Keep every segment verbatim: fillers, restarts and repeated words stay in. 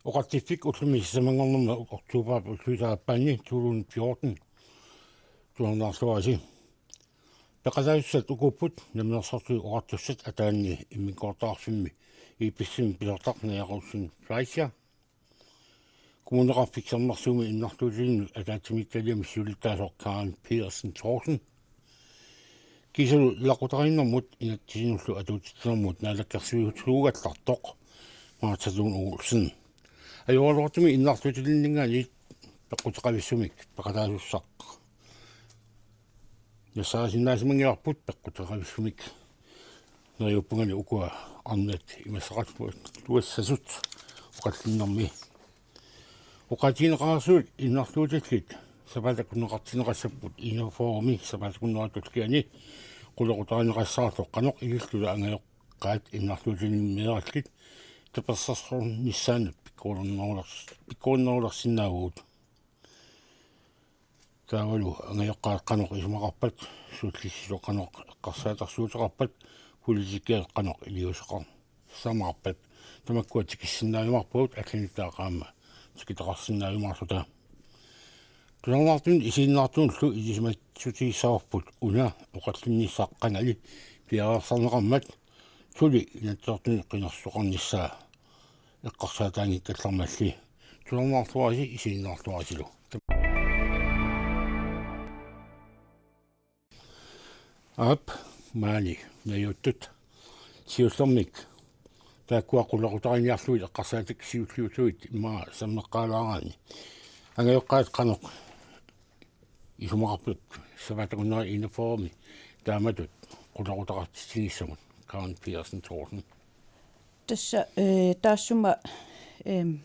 Oqartiffik ullumi sisamanngornerma oktobarip ulluisa aappaani to tusind fjorten. Tusarnaarluarisi. Peqataasussat ukuupput: Namminersorlutik Oqartussat ataanni immikkoortortaqarfimmi I P S-imi pisortaq Naja Olsen Fleischer, Kommuneqarfik Sermersuumi innarluutilinnut ataatsimiititaliami siulittaasoq Karen Petersen Thorsen, kiisalu ilaqutariinnermut inatsisinullu atuutsitsinermut naalakkersuisuugallartoq Martha Lund Olsen. Ajoraluartumik innarluutilinninngaanniit peqquteqavissumik peqataasussaq nassaarisinnaasimanngilarput. Peqquteqavissumik neriuppungali ukua arnat imassaqartuassasut oqallinnermi. Oqaatigineqarsuit innarluutillit sapaatip akunneqartinneqassapput enogfyrremi sapaatip akunnerata tulliani qulequtarineqassaartoq qanoq ililluta angajoqqaat innarluutilinnik meerallit tapersersornissaannut pikkorinnerulers-, pikkorinnerulersinnaavugut. Taavalu angajoqqaat qanoq isumaqarpat, sullissisut qanoq eqqarsaatersuuteqarpat, politikkiat qanoq iliuuseqarsaamaqarpat, tamakkua tikissinnaajumaarpagut, allanittaaq aamma tikitaqarsinnaajumaarluta. Tusarnaartunut isiginnaartunullu ilisimassutigissavarput una oqallinnissaq qangali piareersarneqarmat, suli Inatsisartuni qinersisoqarnissaa eqqarsaataanngikkallarmalli. Tusarnaarluarisi isiginnaarluarisilu. Aap, maani najuuttut. Siullermik taakkua qulequtariinniarlugit eqqarsaatikka siulliullutik immaqa sammeqqaalaaraanni. Angajoqqaat qanoq isumaqarput sapaatip akunneri enogfyrremi taamatut qulequtaqartitsinissamut, Karen Petersen Thorsen? Tassa, eh, taassuma, em,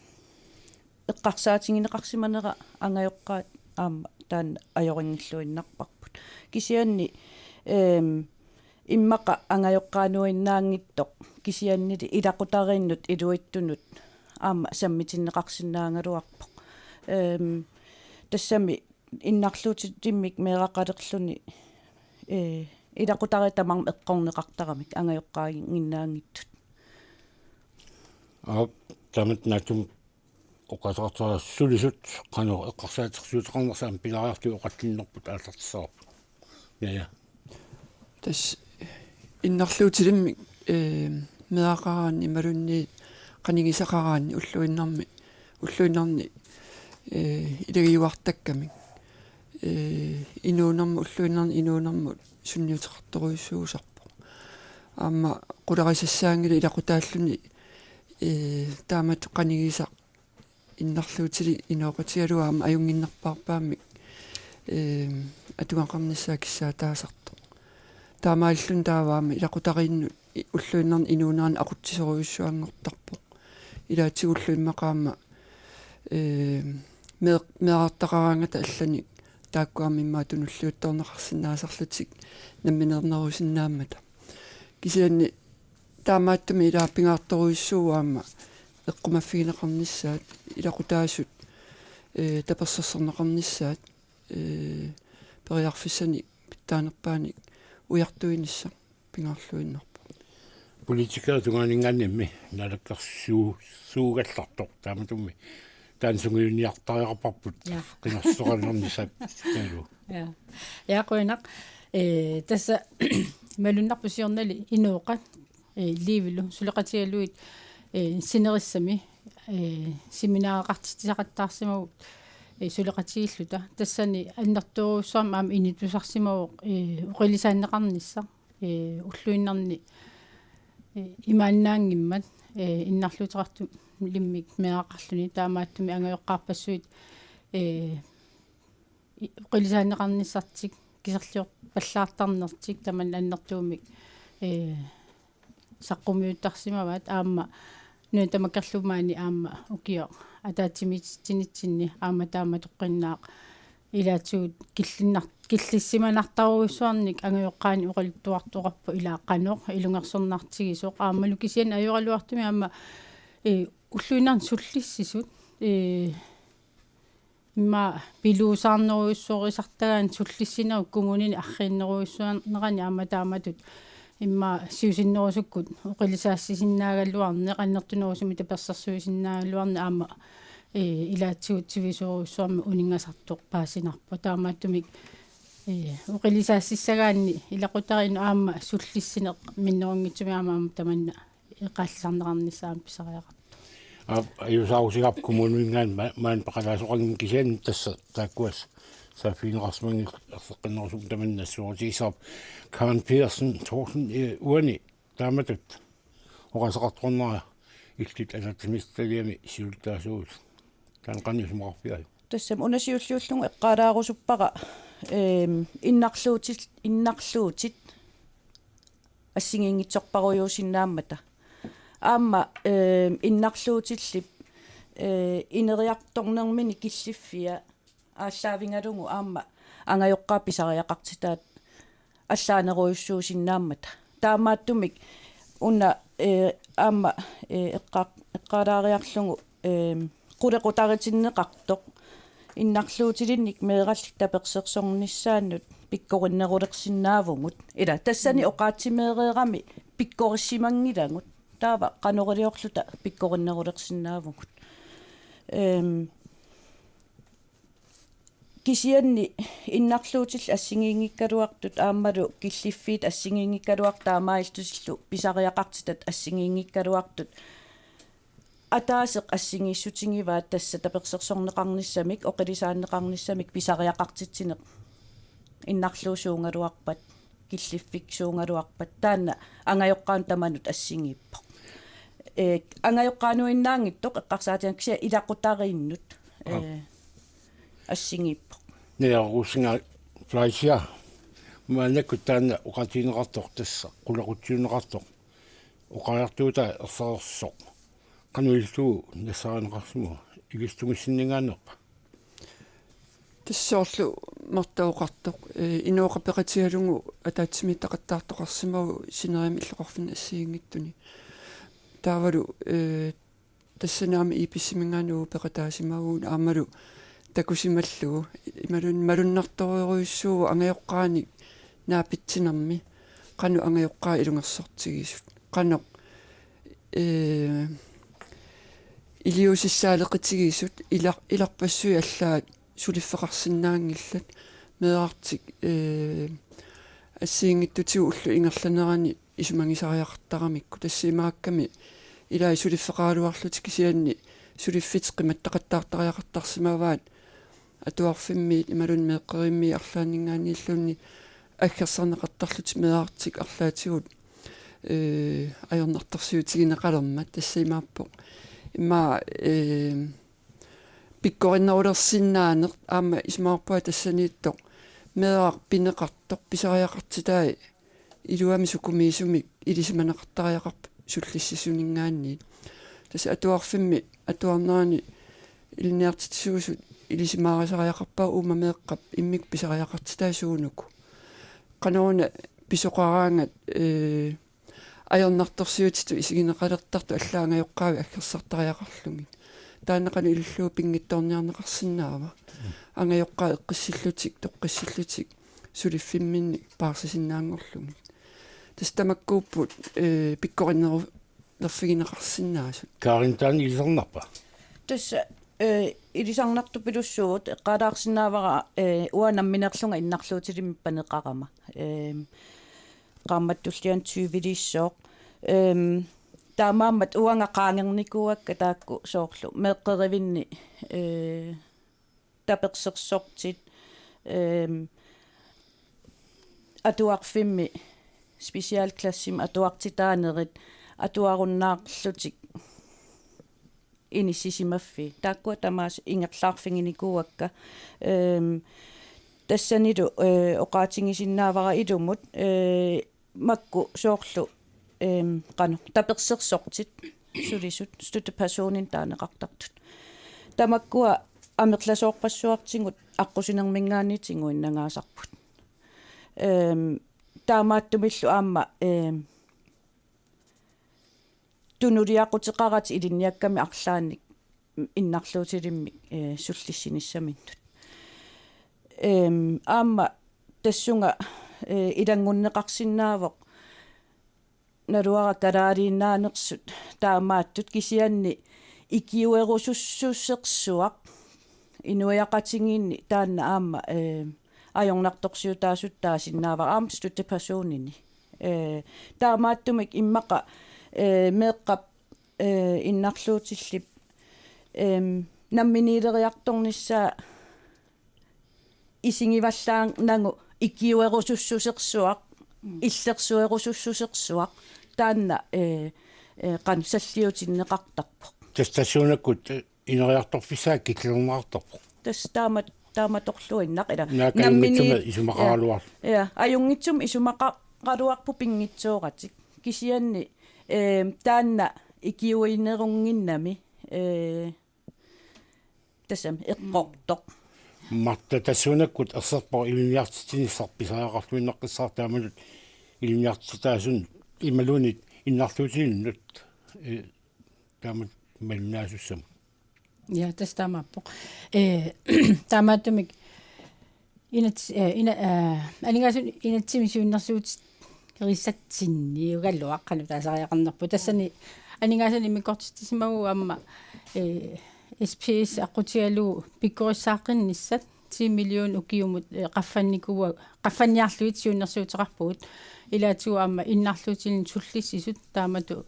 eqqarsaatigineqarsimanera angajoqqaat aamma taanna ajorinngilluinnarparput. Kisianni, em, immaqa angajoqqaanuinnaanngitsoq kisiannili ilaqutariinnut iluitsunut aamma sammitinneqarsinnaagaluarpoq. Em, tassami innarluutilimmik meeraqalerluni, eh, ilaqutariit tamarmik eqqorneqartaramik angajoqqaaginnginnaanngitsut. Aap, taamatut naatsumik oqaaseqartara sulisut qanoq eqqarsaatersuuteqarnersaat pilaariartut oqallinnerput aallartissavarput. Ja, ja. Tassa innarluutilimmik, eh, meeraqaraanni imaluunniit qanigisaqaraanni ulluinnarmi, ulluinnarni, eh, ilagiuartakkamik, eh, inuunermut, ulluinnarni inuunermut sunniuteqartorujussuusarpoq. Aamma qularisassaanngilaq ilaqutaalluni, eh, taamatut qanigisaq innarluutilik inooqatigalugu aamma ajunnginnerpaarpaammik, eem, atugaqarnissaa kissaataasartoq. Taamaalilluni taava aamma ilaqutariinnut i-, ulluinnarni inuunerani aqutsisorujussuanngortarpoq. Ilaatigullu immaqa aamma, eem, mee-, meerartaqaraangata allanik taakku aamma immaqa tunulliuttoorneqarsinnaasarlutik nammineernerusinnaammata. Kisianni taamaattumik ilaa pingaartorujussuuvoq aamma eqqumaffigineqarnissaat, ilaqutaasut, ee, tapersersorneqarnissaat, ee, periarfissanik pitsaanerpaanik ujartuinissaq pingaarluinnarpoq. Politikerit tungaaninngaanniimmi naalakkersuisuugallartoq taamatut taanna sungiunniartariaqarparput. Ja. Qinersisoqarnissaq taavalu. Ja. Ja, qujanaq. Ee, tassa malunnarpoq siornali inooqat, ee, Liivilu suleqatigalugit, ee, sinerissami, ee, seminareqartitsisaqattaarsimavugut, ee, suleqatigiilluta. Tassani annertoorujussuarmik aamma inittusarsimavoq, ee, oqilisaanneqarnissaq, ee, ulluinnarni, ee, imaannaanngimmat, ee, innarluuteqartulimmik meeraqarluni, taamaattumik angajoqqaarpassuit, ee, i-, oqilisaanneqarnissartik, kiserliorpallaartarnertik tamanna annertuumik, ee, saqqummiuttarsimavaat aamma nuna tamakkerlugu maani aamma ukioq ataatsimiititsinitsinni aamma taama toqqinnaaq ilaatigut killinnar-, killissimanartarujussuarnik angajoqqaanik oqaluttuartoqarpoq ilaa qanoq ilungersornartigisoq aammalu kisianni ajoraluartumik aamma, ee, ulluinnarni sullissisut, ee, immaqa piluusaarnerujussuurisartagaanni sullissinerup kommunini arriinnerujussuarnerani aamma taamatut Immaqa siusinnerusukkut oqilisaassisinnaagaluarneq, annertunerusumik tapersersuisinnaagaluarneq aamma, ee, ilaatigut sivisoorujussuarmik uninngasartoq paasinarpoq. Taamaattumik, ee, oqilisaassissagaanni ilaqutariinnut aamma sullissineq minnerunngitsumik aamma, aamma tamanna eqaallisarneqarnissaa aamma pisariaqartoq. Aap, ajusaarusigaarput kommuniminngaanniit ma-, maani peqataasoqanngimmat, kisianni tassa taakkuassaq saaffigineqarsimanngillat, erseqqinnerusukkut tamanna nassuerutigissavarput. Karen Pedersen Thorsen, ee, uani taamatut oqaaseqartoqarnera illit ataatsimiititaliami siulittaasuuvutit. Taanna qanoq isumaqarfigaat? Tassami una siulliullugu eqqaalaarusuppara, eem, innarluutit, innarluutit assigiinngitsorparujuusinnaammata. Aamma, eem, innarluutillip, ee, ineriartornermini killiffia aallaavigalugu aamma angajoqqaat pisariaqartitaat allaanerujussuusinnaammata. Taamaattumik una, ee, aamma, ee, eqqaa-, eqqaalaariarlugu, eem, qulequtaritinneqartoq innarluutilinnik meerallit tapersersornissaannut pikkorinnerulersinnaavugut. Ila tassani oqaatsimeereerami pikkorissimanngilagut. Taava qanoq iliorluta pikkorinnerulersinnaavugut. Eem, kisianni innarluutillit assigiinngikkaluartut aammalu killiffiit assigiinngikkaluartut taamaalillutillu pisariaqartitat assigiinngikkaluartut ataaseq assigiissutigivaat tassa tapersersorneqarnissamik, oqilisaanneqarnissamik pisariaqartitsineq. Innarluusuugaluarpat, killiffiksuugaluarpat, taanna angajoqqaanut tamanut assigiippoq. Ee, angajoqqaanuinnaanngitsoq eqqarsaatigalugu kisianni ilaqutariinnut, ee, assigiippoq. Naja Rosing Fleischer, maannakkut taanna oqaatigineqartoq tassa qulequtsiunneqartoq oqariartuutaa erseqqissoq. Qanoq ilillugu nassaarineqarsimava, ilissi tungissinninngaanneerpa? Tassa soorlu Marta oqartoq, ee, inooqaaq peqatigalugu ataatsimiititaqattaartoqarsimavoq sinerissami illoqarfinni assigiinngitsuni. Taavalu, ee, tassani aamma I P S-iminngaanniit peqataasimavugut aammalu takusimallugu imaluunniit malunnartorujussuuvoq angajoqqaanik naapitsinermi qanoq angajoqqaat ilungersortigisut, qanoq, ee, iliuusissaaleqitigisut, ilar-, ilarpassui allaat suliffeqarsinnaanngillat, meerartik, ee, assigiinngitsutigut ullut ingerlaneranni isumagisariaqartaramikku. Tassa imaakkami ilai suliffeqaraluarlutik kisianni suliffitik qimattaqattaartariaqartarsimavaat atuarfimmiit imaluunniit meeqqeriviit arlaanninngaanniilluunniit aggersarneqartarlutik meerartik arlaatigut, ee, ajornartorsiutigineqalermat. Tassa imaappoq immaqa, ee, pikkorinnerulersinnaaneq aamma isumaqarpunga tassaniittoq meeraq pineqartoq pisariaqartitai iluamik sukumiisumik ilisimaneqartariaqarput sullissisuninngaanniit. Tassa atuarfimmi atuarnerani ilinniartitsisuusut ilisimaarisariaqarpaat uuma meeqqap immikkut pisariaqartitai suunuku. Qanoruna pisoqaraangat, ee, ajornartorsiutitut isigineqalertartut allaat angajoqqaavit aggersartariaqarlugit. Taanna qanoq ilillugu pinngitsoorniarneqarsinnaava? Angajoqqaat eqqissillutik, toqqissillutik suliffimminnik paarsisinnaanngorlugit. Tassa tamakkuupput, ee, pikkorinneru-, nerfigineqarsinnaasut. Karin, taanna ilisarnarpa? Tassa, ee, ilisarnartupilussuuvoq, eqqaalaarsinnaavara, ee, uanga nammineerlunga innarluutilimmik paneqarama. Ee, qaammattulliani tyveliissooq. Eem, taamaammat uanga qaangernikuuakka taakku soorlu meeqqerivinni, ee, tapersersortit, eem, atuarfimmi specialklassimi atuartitaanerit atuarunnaarlutik inissisimaffiit. Taakkua tamaasa ingerlaarfiginikuuakka. Eem, tassanilu, ee, oqaatigisinnaavara ilumut, ee, makku soorlu, eem, qanoq, tapersersortit sulisut, støttepersonit taaneqartartut. Tamakkua amerlasoorpassuartigut aqqusinerminngaanniit tiguinnangaasarput. Eem, taamaattumillu aamma, eem, tunuliaquteqaratik ilinniakkami arlaannik innarluutilimmik, ee, sullissinissaminnut. Eem, aamma tassunga, ee, ilanngunneqarsinnaavoq naluara kalaaliinnaanersut taamaattut, kisianni ikiuerusussusersuaq inuiaqatigiinni taanna aamma, eh, ajornartorsiutaasutut taasinnaavara aamma støttepersonini. Eh, taamaattumik immaqa, eh, meeqqap, eh, innarluutillip, em, namminiileriartornissaa isigivallaarnagu ikiuerusussusersuaq, mm, illersuerusussusersuaq, taanna, eh, eh, qanoq salliutinneqartarpoq. Tassa tassuunakkut, eh, ineriartorfissaa killilerneqartarpoq. Tassa taama-, taamatorluinnaq ila. Naak ajunngitsumik namminiil-, isumaqaraluar-. Ja, ja, ajunngitsumik isumaqaraluarpoq pinngitsooratik. Kisianni, eh, taanna ikiuinerunnginnami, eh, tassami eqqortoq. Marta, tassuunakkut erserpoq ilinniartitsinissaq pisariaqarluinnaqqissaartoq taamatut ilinniartitsitaasunut imaluunniit innarluutilinnut, eh, taamatut malinnaasussamut. Ja, tassa taamaappoq. Eh, taamaattumik inat-, eh, ina-, eh, aningaasanut inatsimmi siunnersuuteqarissatsinniugaluaq qanoq taasariaqarnerput. Tassani aningaasanik immikkoortitsisimavugut aamma, eh, S P S aqqutigalugu pikkorissaaqqinnissaat ti million ukiumut, eh, qaffannikuua-, qaffanniarlugit siunnersuuteqarpugut. Ilaatigut aamma innarluutilinnut sullissisut taamatut,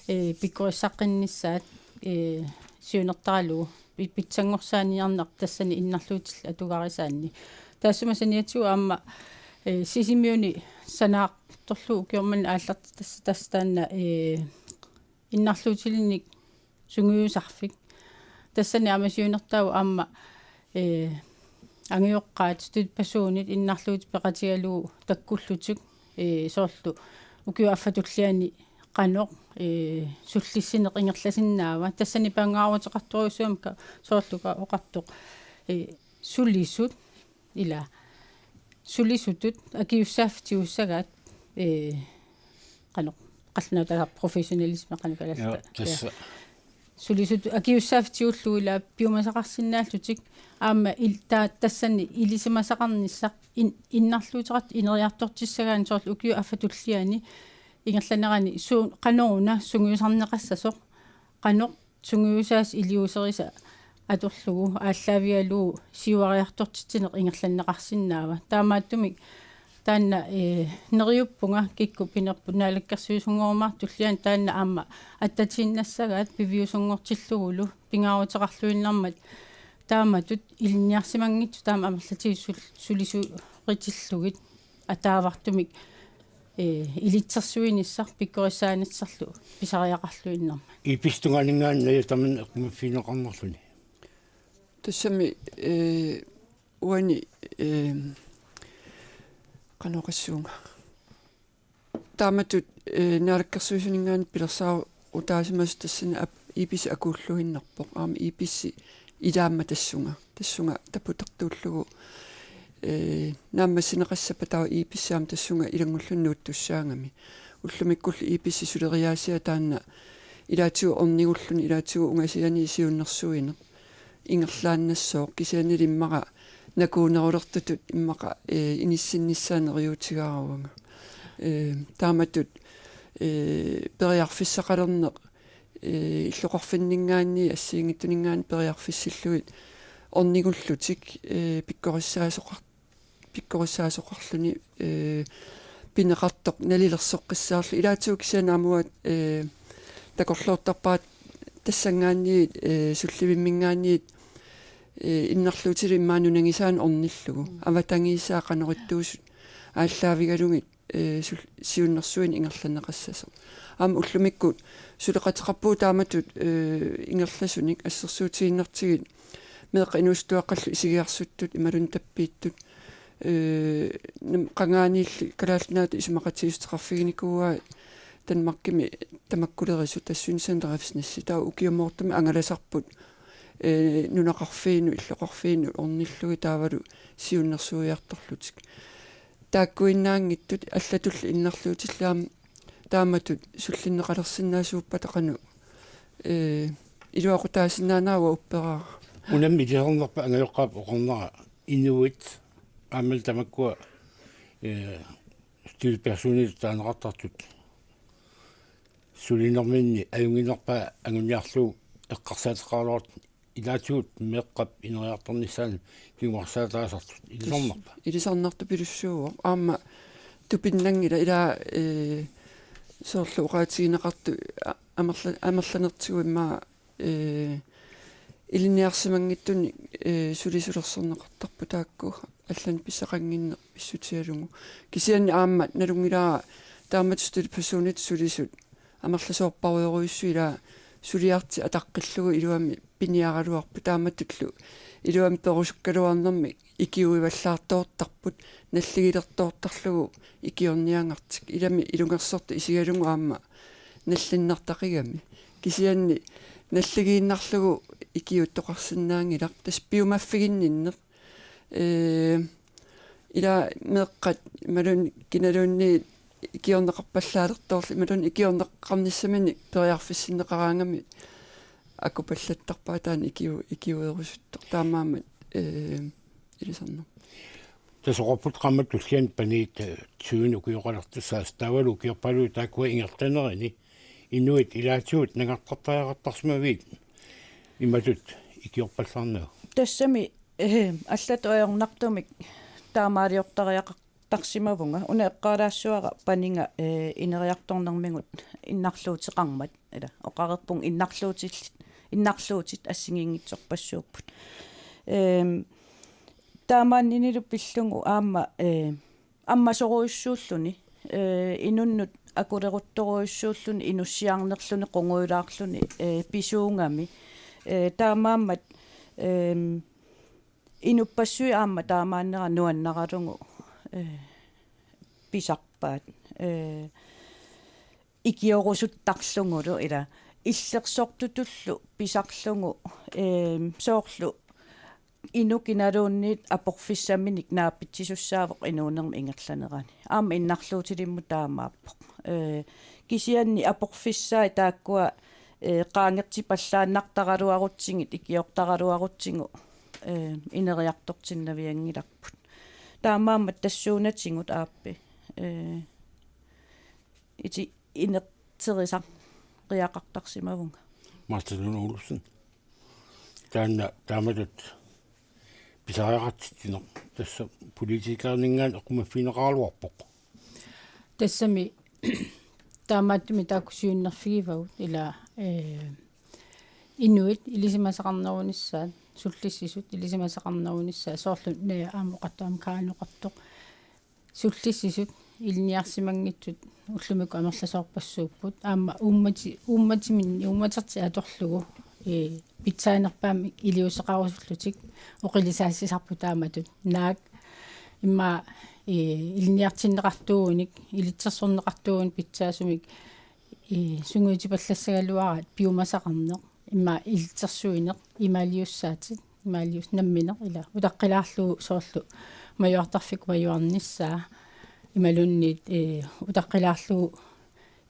eh, pikkorissaaqqinnissaat, eh, siunertaralugu pi-, pitsanngorsaaniarneq tassani innarluutillit atugarisaanni. Taassuma saniatigut aamma, eh, Sisimiuni sanaartorlugu ukioq manna aallartitassat tassa taanna, eh, innarluutilinnik sungiusarfik. Tassani aamma siunertaavoq aamma, eh, angajoqqaat støttepersonit innarluutit peqatigalugit takkullutik, eh, soorlu ukiup affaata tulliani qanoq, eh, sullissineq ingerlasinnaava. Tassani pingaaruteqartorujussuuvoq aamma soorlu oqartoq, eh, sulisut ila sulisutut akisussaaffitigissagaat, eh, qanoq, qallunaatut professionalisme qanoq kalaallit. Ja, tassa. Ja. Sulisutut akisussaaffitigillugu ila piumasaqarsinnaallutik aamma il-, ta-, tassani ilisimasaqarnissaq in-, innarluuteqartut ineriartortissagaanni soorlu ukiup affaata tulliani ingerlanerani suut qanoruna sungiusarneqassasoq, qanoq sungiusaasa iliuuserisa atorlugu aallaavigalugu siuariartortitsineq ingerlanneqarsinnaava. Taamaattumik taanna, eh, neriuppunga kikkut pinerput, naalakkersuisunngorumaartoq tulliani taanna aamma attatiinnassagaat piviusunngortillugulu pingaaruteqarluinnarmat taamatut ilinniarsimanngitsut taama amerlatigisut sul-, sulisuuritillugit ataavartumik, eh, ilitsersuinissaq pikkorissaanissarlu pisariaqarluinnarmat. I P S-ip tungaaninngaanniit tamanna eqqumaffigineqarnerluni. Tassami, eh, uani, eh, qanoq oqassuunga. Taamatut, eh, naalakkersuisuninngaanniit pilersaarutaasimasut tassani ap-, I P S akuulluinnarpoq. Aamma I P S ilaammat tassunga. Tassunga taputartuullugu, eh, naammassineqassappat taava I P S aamma tassunga ilanngulluni nuuttussaagami. Ullumikkullu I P S suleriaasia taanna ilaatigut ornigulluni ilaatigut ungasiani siunnersuineq ingerlaannassooq, kisiannili immaqa nakuunerulertutut immaqa, eh, inissinnissaa neriuutigaaravunga. Eh, taamatut, eh, periarfissaqalerneq, eh, illoqarfinninngaanniit assigiinngitsuninngaanniit periarfissillugit ornigullutik, eh, pikkorissaasoqar-, pikkorissaasoqarluni, eh, pineqartoq nalilersoqqissaarlugu ilaatigut kisianni aamma uanga, eh, takorloortarpara tassanngaanniit, eh, sullivimminngaanniit, eh, innarluutilik immaqa nunagisaanut ornillugu. Mm. Avatangiisaa qanoq ittuusut aallaavigalugit, eh, sul-, siunnersuineq ingerlanneqassasoq. Aamma ullumikkut suleqateqarpugut taamatut, eh, ingerlasunik assersuutigiinnartigit meeqqat inuusuttuaqqallu isigiarsuttut imaluunniit tappiittut, eh, nam-, qangaaniilli Kalaallit Nunaata isumaqatigiissuteqarfiginikuuai Danmarkimi tamakkulerisut, tassuunissaq driftsnæssi, taava ukiumoortumik angalasarput, eh, nunaqarfiinut, illoqarfiinut ornillugit taavalu siunnersuiartorlutik. Taakkuinnaanngitsut allatulli innarluutillit aamma taamatut sullinneqalersinnaasuuppata qanoq, eh, iluaqutaasinnaanera uanga upperaara. Unami ilisarnerpa angajoqqaap oqarnera inuit aammalu tamakkua, eh, støttepersonit taaneqartartut sulinerminni ajunnginnerpaat anguniarlugu eqqarsaateqaraluartoq ilaatigut meeqqap ineriartornissaanut kinguarsaataasartut ilisarnarpa? Ilisarnartut pilussuuvoq. Aamma tupinnanngilaq ilaa, ee, soorlu oqaatigineqartut a-, amerla-, amerlanertigut immaqa, ee, ilinniarsimanngitsunik, ee, sulisulersorneqartarput taakku allanik pisaqannginneq pissutigalugu. Kisianni aamma nalunngilara taamatut støttepersonit sulisut amerlasoorparujorujussui ilaa suliartik ataqqillugu iluamik piniaraluarput taamatullu iluamik perusukkaluarnermik ikiuivallaartoortarput nalligilertoortarlugu ikiorniangartik ilami ilungersortut isigalugu aamma nallinnartaqigami. Kisianni nalligiinnarlugu ikiuuttoqarsinnaanngilaq tassa piumaffiginninneq. Ee, ilaa meeqqat imaluunniit kinaluunniit ikiorneqarpallaalertoorluni imaluunniit ikiorneqarnissaminik periarfissinneqaraangamik akupallattarpaat taanna ikiu-, ikiuerusuttoq. Taamaammat, ee, ilisarnarpoq. Tassa oqarputit qaammatit tulliani paniit, ee, tyvenik ukioqalertussaasoq taavalu ukiorpaaluit taakkua ingerlanerini inuit ilaatigut nangartartariaqartarsimaviit imatut ikiorpallaarnagu? Tassami, ee, allatut ajornartumik taamaaliortariaqartarsimavunga. Una eqqaalaassavara paniga, ee, ineriartornermigut innarluuteqarmat. Ila oqareerpunga innarluutillit, innarluutit assigiinngitsorpassuupput. Eem, taamaanninilu pillugu aamma, ee, ammasorujussuulluni, ee, inunnut akuleruttorujussuulluni, inussiarnerluni, qungujulaarluni, ee, pisuugami. Ee, taamaammat, eem, inuppassuit aamma taamaannera nuannaralugu, ee, pisarpaat. Ee, ikiorusuttarlugulu ila illersortutullu pisarlugu, eem, soorlu inuk kinaluunniit aporfissaminik naapitsisussaasoq inuunermi ingerlanerani. Aamma innarluutilimmut taamaappoq. Ee, kisianni aporfissai taakkua, ee, qaangertipallaannartaraluarutsigit, ikiortaraluarutsigu, ee, ineriartortinnavianngilarput. Taamaammat tassuunatigut aappi, ee, iti inerterisariaqartarsimavunga. Martin Lund Olsen. Taanna taamatut pisariaqartitsineq tassa politikerinninngaanniit eqqumaffigineqaraluarpoq. Tassami taamaattumik taakku siunnerfigivagut ila, ee, inuit ilisimasaqarnerunissaat, sullissisut ilisimasaqarnerunissaat, soorlu Naja aamma oqartoq aamma Kaanoqartoq. Sullissisut ilinniarsimanngitsut ullumikkut amerlasoorpassuupput. Aamma uummati-, uummatiminni, uummatertik atorlugu, ee, pitsaanerpaamik iliuuseqarusullutik oqilisaassisarput taamatut. Naak immaqa, ee, ilinniartinneqartuugunik, ilitsersorneqartuugunik pitsaasumik, ee, sungiutipallassagaluaraat piumasaqarneq, immaqa ilitsersuineq, imaaliussaatit, imaalius-, nammineq ila. Utaqqilaarlugu soorlu majuartarfikkut majuarnissaa, imaluunniit, ee, utaqqilaarlugu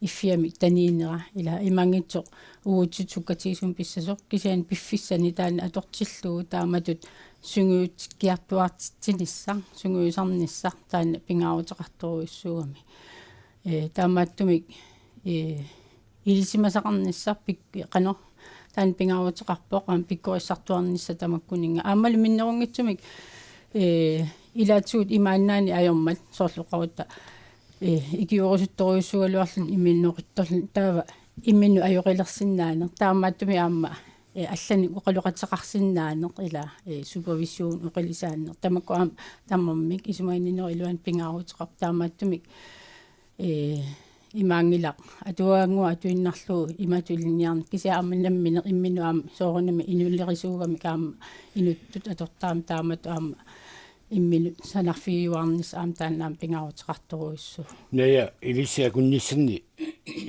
iffiamik taniinera, ila imaanngitsoq uagutsitut sukkatigisumik pissasoq, kisianni piffissani taanna atortillugu taamatut sungiutikkiartuaartitsinissaq, sungiusarnissaq taanna pingaaruteqartorujussuugami. Ee, taamaattumik, ee, ilisimasaqarnissaq pik-, qanoq taanna pingaaruteqarpoq, aamma pikkorissartuarnissaq tamakkuninnga. Aammalu minnerunngitsumik, ee, ilaatigut imaannaanni ajormat soorlu oqarutta, ee, ikiorusuttorujussuugaluarluni imminut noqittorluni taava imminut ajoqilersinnaaneq. Taamaattumik aamma, ee, allanik oqaloqateqarsinnaaneq ila, ee, supervision oqilisaanneq. Tamakku aamma tamarmik isumaginninnerup iluani pingaaruteqarpoq taamaattumik, ee, imaanngilaq atuagannguaq atuinnarlugu imatut ilinniarneq kisianni aamma nammineq imminut aamma soorunami inulerisuugamik aamma inuttut atortarami taamatut aamma imminut sanarfigiuarnissaq aamma taanna aamma pingaaruteqartorujussuuvoq. Naja, ilissi akunnissinni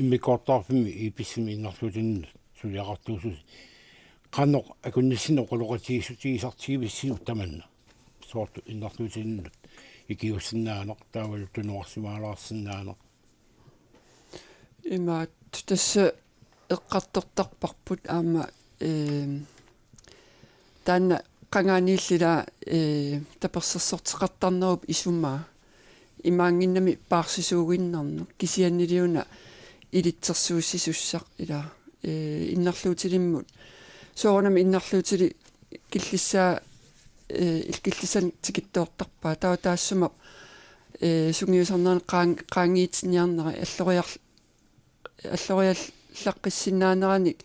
immikkoortortalerfimmi I P S-imi innarluutininnut suliaqartuususi. Qanoq akunnissinni oqaloqatigiissutigisartigivissiuk tamanna? Soorlu innarluutininnut ikiuussinnaaneq, taavalu tunuarsimaalaarsinnaaneq. Imaattoq tassa eqqartortarparput aamma, eem, taanna qangaaniillilaa, ee, tapersersorteqartarnerup isumaa. Imaanngimmat paarsisuuginnarneq. Kisianniliuna ilitsersuussisussaq ila, ee, innarluutilimmut. Soorunami innarluutilik killissaa, ee, il-, killissanik tikittoortarpaat. Taava taassuma, ee, sungiusarnerani qaan-, qaangiitinniarnera alloriar-, alloriallaqqissinnaaneranik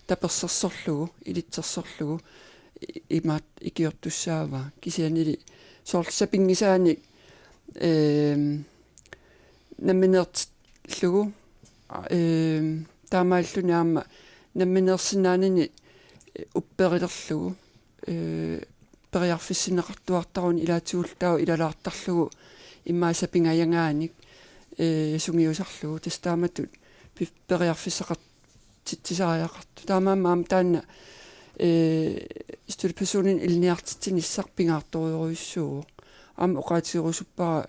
tapersersorlugu, ilitsersorlugu i-, imaat ikiortussaavaa. Kisiannili soorlu sapinngisaanik, eem, nammineertillugu, eem, taamaalilluni aamma nammineersinnaanini upperilerlugu, ee, periarfissinneqartuartaruni ilaatigullu taava ilalaartarlugu immaqa sapingajagaanik, ee, sungiusarlugu tassa taamatut pi-, periarfissaqartitsisariaqartoq. Taamaammat aamma taanna, ee, støttepersonini ilinniartitsinissaq pingaartorujussuuvoq. Aamma oqaatigerusuppara,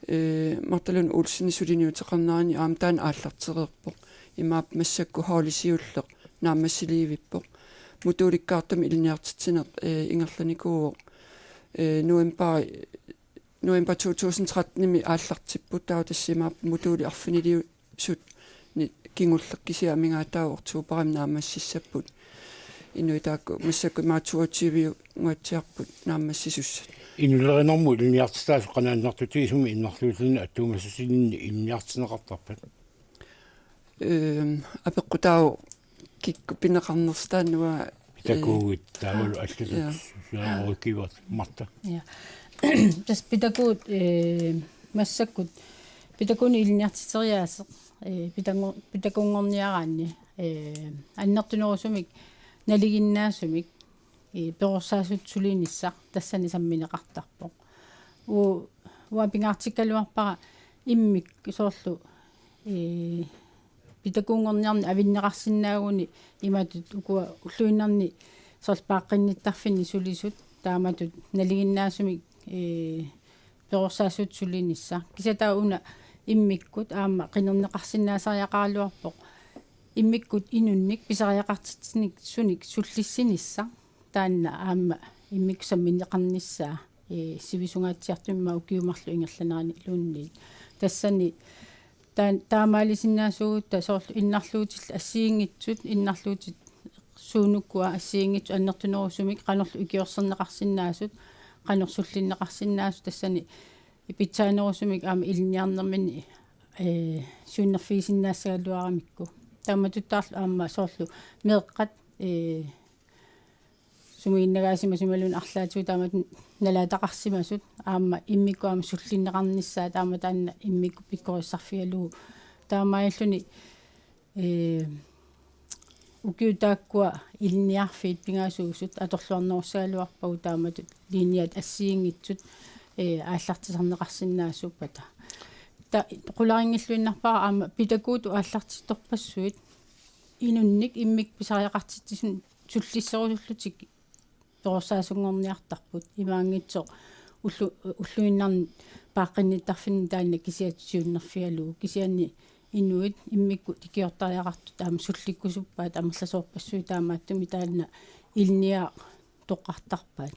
ee, Martha Lund Olsenip suliniuteqarnerani aamma taanna aallartereerpoq. Imaappoq massakkut holdit siulleq naammassiliivippoq. Modulikkaartumik ilinniartitsineq, ee, ingerlanikuuvoq. Ee, november, november to tusind tretten-imi aallartipput, taava tassa imaappoq moduli arfiniliusut ni-, kingulleq kisiat amigaataavoq oktoberimi naammassissapput. Inuit taakku massakkut imaappoq toogtyve-nguatsiarput naammassisussat. Inullerinermut ilinniartitaasut qanoq annertutigisumik innarluutillit attuumassusilinnik ilinniartinneqartarpat? Ehm, apeqqutaavoq kikkut pineqarnersut taanna, ee, Pædagogikkut taavalu allatut, ja, socialrådgiverit, Martha. Ja. Tassa pædagogit, ee, massakkut pædagoginik ilinniartiteriaaseq, ee, pædago-, pædagoginngorniaraanni, ee, annertunerusumik nalinginnaasumik, ee, perorsaasutut sulinissaq tassani sammineqartarpoq. U-, uanga pingaartikkaluarpara immikkut soorlu, ee, pædagoginngorniarneq avinneqarsinnaaguni imatut ukua ulluinnarni soorlu paaqqinnittarfinni sulisut taamatut nalinginnaasumik, ee, perorsaasutut sulinissaq. Kisianni taava una immikkut aamma qinerneqarsinnaasariaqaraluarpoq. Immikkut inunnik pisariaqartitsineq sunik sullissinissaq. Taanna aamma immikkut sammineqarnissaa, ee, sivisungaatsiartumik ukiut marluk ingerlaneranni iluunniit. Tassani taan-, taamaalisinnaasuugutta soorlu innarluutillit assigiinngitsut, innarluutit suunukua assigiinngitsut annertunerusumik qanorlu ikiorserneqarsinnaasut, qanoq sullinneqarsinnaasut tassani pitsaanerusumik aamma ilinniarnerminni, ee, siunnerfigisinnaassagaluaramikku. Taamatuttaarlu aamma soorlu meeqqat, ee, sumiginnagaasimasut imaluunniit arlaatigut taamatut nalaataqarsimasut aamma immikkut aamma sullinneqarnissaat aamma taanna immikkut pikkorissarfigalugu. Taamaalilluni, ee, ukiut taakkua ilinniarfiit pingaarnerusut atorluarnerussagaluarpagut taamatut linjat assigiinngitsut, ee, aallartisarneqarsinnaasuuppata. Ta-, qularinngilluinnarpara aamma pædagogitut aallartittorpassuit inunnik immikkut pisariaqartitsisut sullisserusullutik perorsaasunngorniartarput. Imaanngitsoq ullu-, ulluinnarni paaqqinnittarfinni taanna kisiat siunnerfigalugu. Kisianni inuit immikkut ikiortariaqartut aamma sullikkusuppaat amerlasoorpassuit taamaattumik taanna ilinniagaq toqqartarpaat.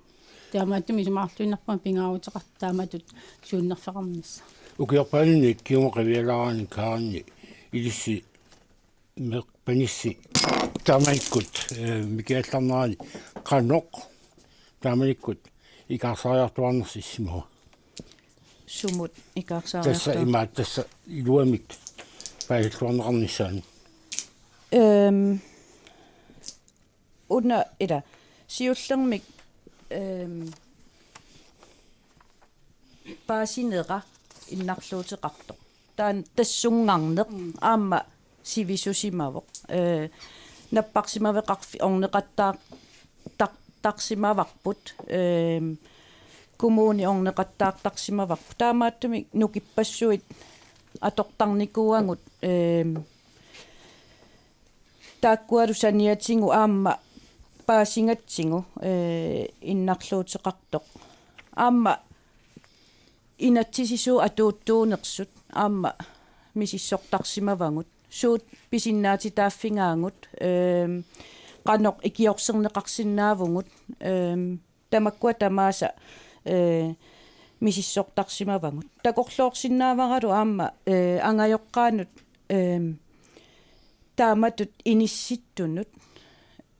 Taamaattumik isumaqarluinnarpunga pingaaruteqartoq taamatut siunnerfeqarnissaq. Ukiorpaaluit kingumut qivialaaraanni Karinni ilissi meeqqanissi taamanikkut, ee, mikiallarnerani qanoq taamanikkut ikaarsaariartuaarnersi issimava? Sumut ikaarsaariartu-? Tassa imaattoq tassa iluamik paasilluarneqarnissaanut. Ehm, una ila siullermik, ehm, paasinera innarluuteqartoq. Taanna tassunngaarneq, mm, aamma sivisusimavoq. Ee, napparsimaveqarfik orneqattaar-, tar-, tarsimavarput. Ee, kommuni orneqattaartarsimavarput. Taamaattumik nukippassuit atortarnikuuagut, ee, taakkualu saniatigut aamma paasigatsigu, ee, innarluuteqartoq. Aamma inatsisisuut atuuttuunersut aamma misissortarsimavagut. Suut pisinnaatitaaffigaagut, ee, qanoq ikiorserneqarsinnaavugut, ee, tamakkua tamaasa, ee, misissortarsimavagut. Takorloorsinnaavaralu aamma, ee, angajoqqaanut, ee, taamatut inissittunut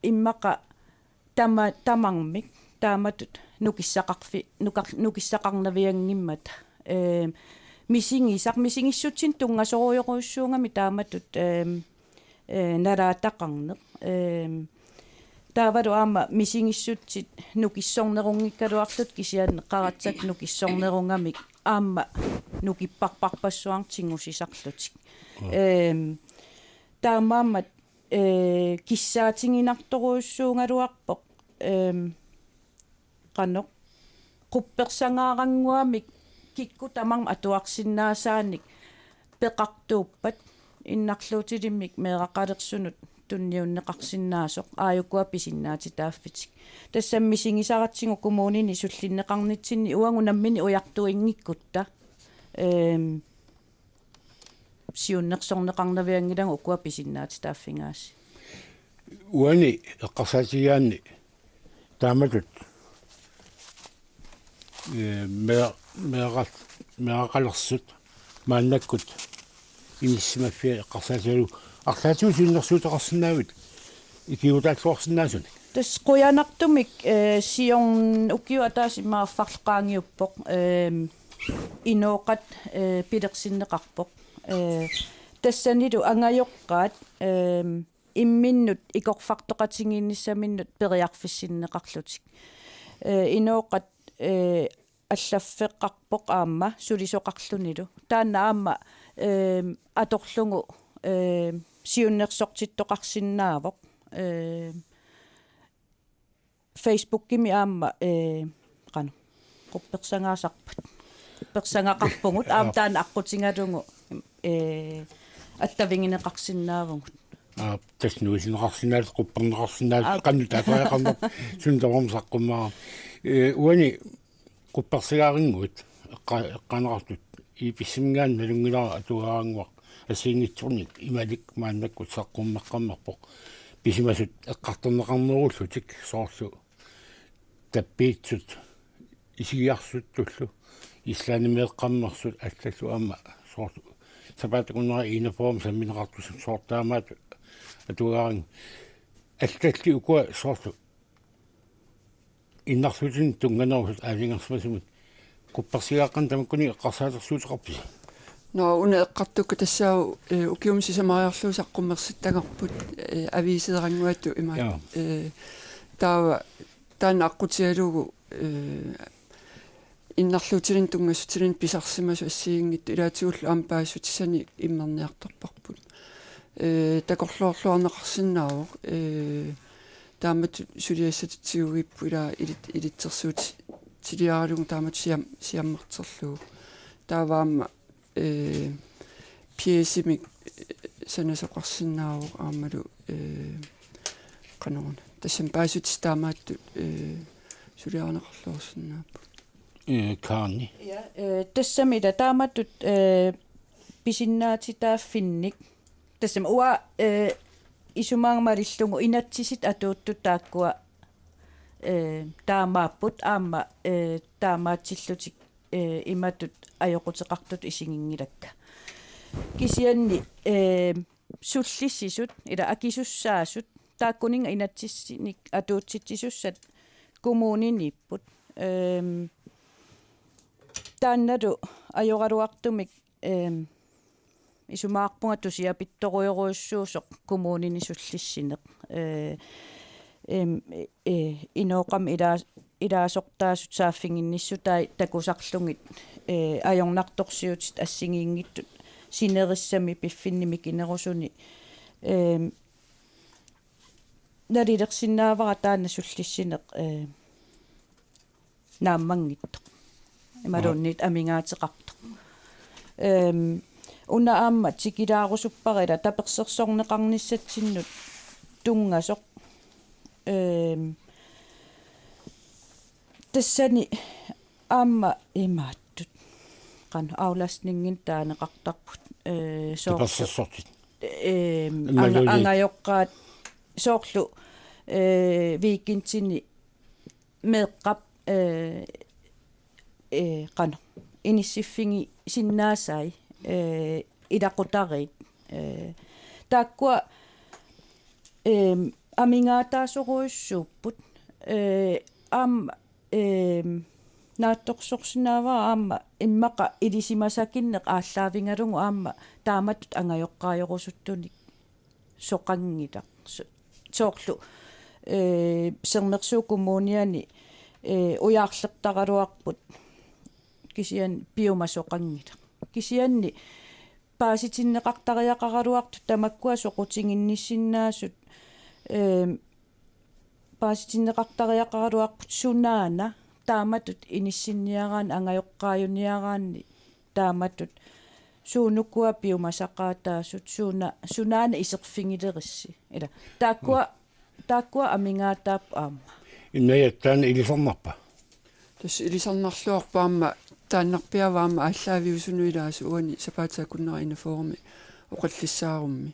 immaqa tama-, tamarmik taamatut nukissaqarfi-, nukar-, nukissaqarnavianngimmata. Ehm, misigisaq, misigissutsinik tunngasorujorujussuugami taamatut, ehm, eh, nalaataqarneq. Ehm, taavalu aamma misigissutsit nukissornerunngikkaluarlutik kisianni qaratsat nukissornerugamik aamma nukipparparpassuarnik tigusisarlutik. Mm. Ehm, taamaammat, eh, kissaatiginartorujussuugaluarpoq, ehm, qanoq, quppersangaarannguamik kikkut tamarmik atuarsinnaasaanik peqartuuppat innarluutilimmik meeraqalersunut tunniunneqarsinnaasoq aajukua pisinnaatitaaffitik. Tassami misigisaratsigu kommunini sullinneqarnitsinni uagut nammineq ujartuinngikkutta, ehm, siunnersorneqarnavianngilagut ukua pisinnaatitaaffigaasi. Uani eqqarsaatigigaanni taamatut, eh, mea-, meeqa-, meeraqalersut maannakkut inissisimaffia eqqarsaatigalugu arlaatigut siunnersuuteqarsinnaavit ikiuutaalluarsinnaasunik? Tassa qujanartumik, eh, siorna ukiut ataaseq immaqa affarlu qaangiuppoq, ehm, inooqat, eh, pilersinneqarpoq. Eh, tassanilu angajoqqaat, ehm, imminnut ikorfartoqatigiinnissaminnut periarfissinneqarlutik. Eh, inooqat, eh, allaffeqarpoq aamma sulisoqarlunilu. Taanna aamma, ehm, atorlugu, ehm, siunnersortittoqarsinnaavoq. Ehm, Facebookimi aamma, eh, qanoq, quppersangaasarput. Quppersangaqarpugut, aamma Joo. taanna aqqutigalugu, eh, attavigineqarsinnaavugut. Aa, tassa nuisinneqarsinnaallutik, qupperneqarsinnaallutik, Aa. qanoq taasariaqarneq, suna tamarmi saqqummerama. Eh, uani quppersagaarinnguit eqqa-, eqqaaneqartut I P S-iminngaanniit nalunngilara atuagaraannguaq assigiinngitsunik imalik maannakkut saqqummeqqammerpoq. Pisimasut eqqartorneqarnerullutik soorlu tappiitsut isigiarsuttullu Islandimeeqqammersut allallu aamma soorlu sapaatip akunnera enogfyrre sammineqartussat soorlu taamaattut atuagaraannguit allallu ukua soorlu innarluutinik tunnganerusut aalajangersimasumik quppersagaaqqanik tamakkuninnga eqqarsaatersuuteqarpisi? Nå, una eqqartukku tassaavoq, eh, ukiumut sisamariarlugu saqqummersittagarput, eh, aviiseeranguatut ima. Joo. Eh, taava taanna aqqutigalugu, eh, innarluutilinnut tunngassutsilinnut pisarsimasut assigiinngitsut ilaatigullu aamma paasissutisanik immerniartorparput. Eh, takorloorluarneqarsinnaavoq, eh, taamatut suliassatut tigugipput ilaa ilit-, ilitsersuutiliaralugu taamatut siam-, siammarterlugu. Taava aamma, eh, pjecemik, eh, sanasoqarsinnaavoq aammalu, eh, qanoruna. Tassami paasissutissat taamaattut, eh, suliarineqarluarsinnaapput. Eh, Kaarni. Ja, eh, tassami ila taamatut, eh, pisinnaatitaaffinnik. Tassami uanga, eh, isumaga malillugu inatsisit atuuttut taakkua, eh, taamaapput aamma, eh, taamaatsillutik, eh, imatut ajoquteqartutut isiginngilakka. Kisianni, eh, sullissisut, ila akisussaasut, taakkuninnga inatsisinik atuutsitsisussat kommuniniipput. Ehm, taannalu ajoraluartumik, ehm, isumaqarpunga tusiapittorujorujussuusoq kommunini sullissineq. Eh, ehm, eh, inooqami ilaa-, ilaasortaasut saaffiginnissutai takusarlugit, eh, ajornartorsiutit assigiinngitsut sinerissami piffinni mikinerusuni, ehm, nalilersinnaavara taanna sullissineq, eh, naammanngitsoq. Imaluunniit amigaateqartoq. Ehm, una aamma tikilaarusuppara ila tapersersorneqarnissatsinnut tunngasoq. Ehm, tassani aamma imaattut. Qanoq aflastninginik taaneqartarput. Eh, soorlu Tapersersortit. Ehm, Imaluunniit. anga-, angajoqqaat soorlu, eh, weekendini meeqqap, eh, eh, qanoq, inissiffigisinnaasaat, eh, ilaqutariit, eh, taakkua Ehm, amigaataasorujussuupput. Eh, aamma, ehm, naatsorsorsinnaavara aamma immaqa ilisimasakinneq aallaavigalugu aamma taamatut angajoqqaajorusuttunik soqanngilaq. So-, soorlu, eh, Sermersuup Kommuniani, eh, ujaarlertaraluarput kisianni piumasoqanngilaq. Kisianni paasitinneqartariaqaraluartut tamakkua soqutiginnissinnaasut, ehm, paasitinneqartariaqaraluarput sunaana taamatut inissinniaraanni angajoqqaajuniaraanni taamatut suunukua piumasaqaataasut suuna-, sunaana iserfigilerissi. Ila taakkua, taakkua amigaataapput aamma. Innajattaana ilisarnarpa? Tassa ilisarnarluarpoq aamma taannarpiaq aamma aallaaviusunut ilaasoq uani sapaatip akunnera enogfyrremi oqallissaarummi.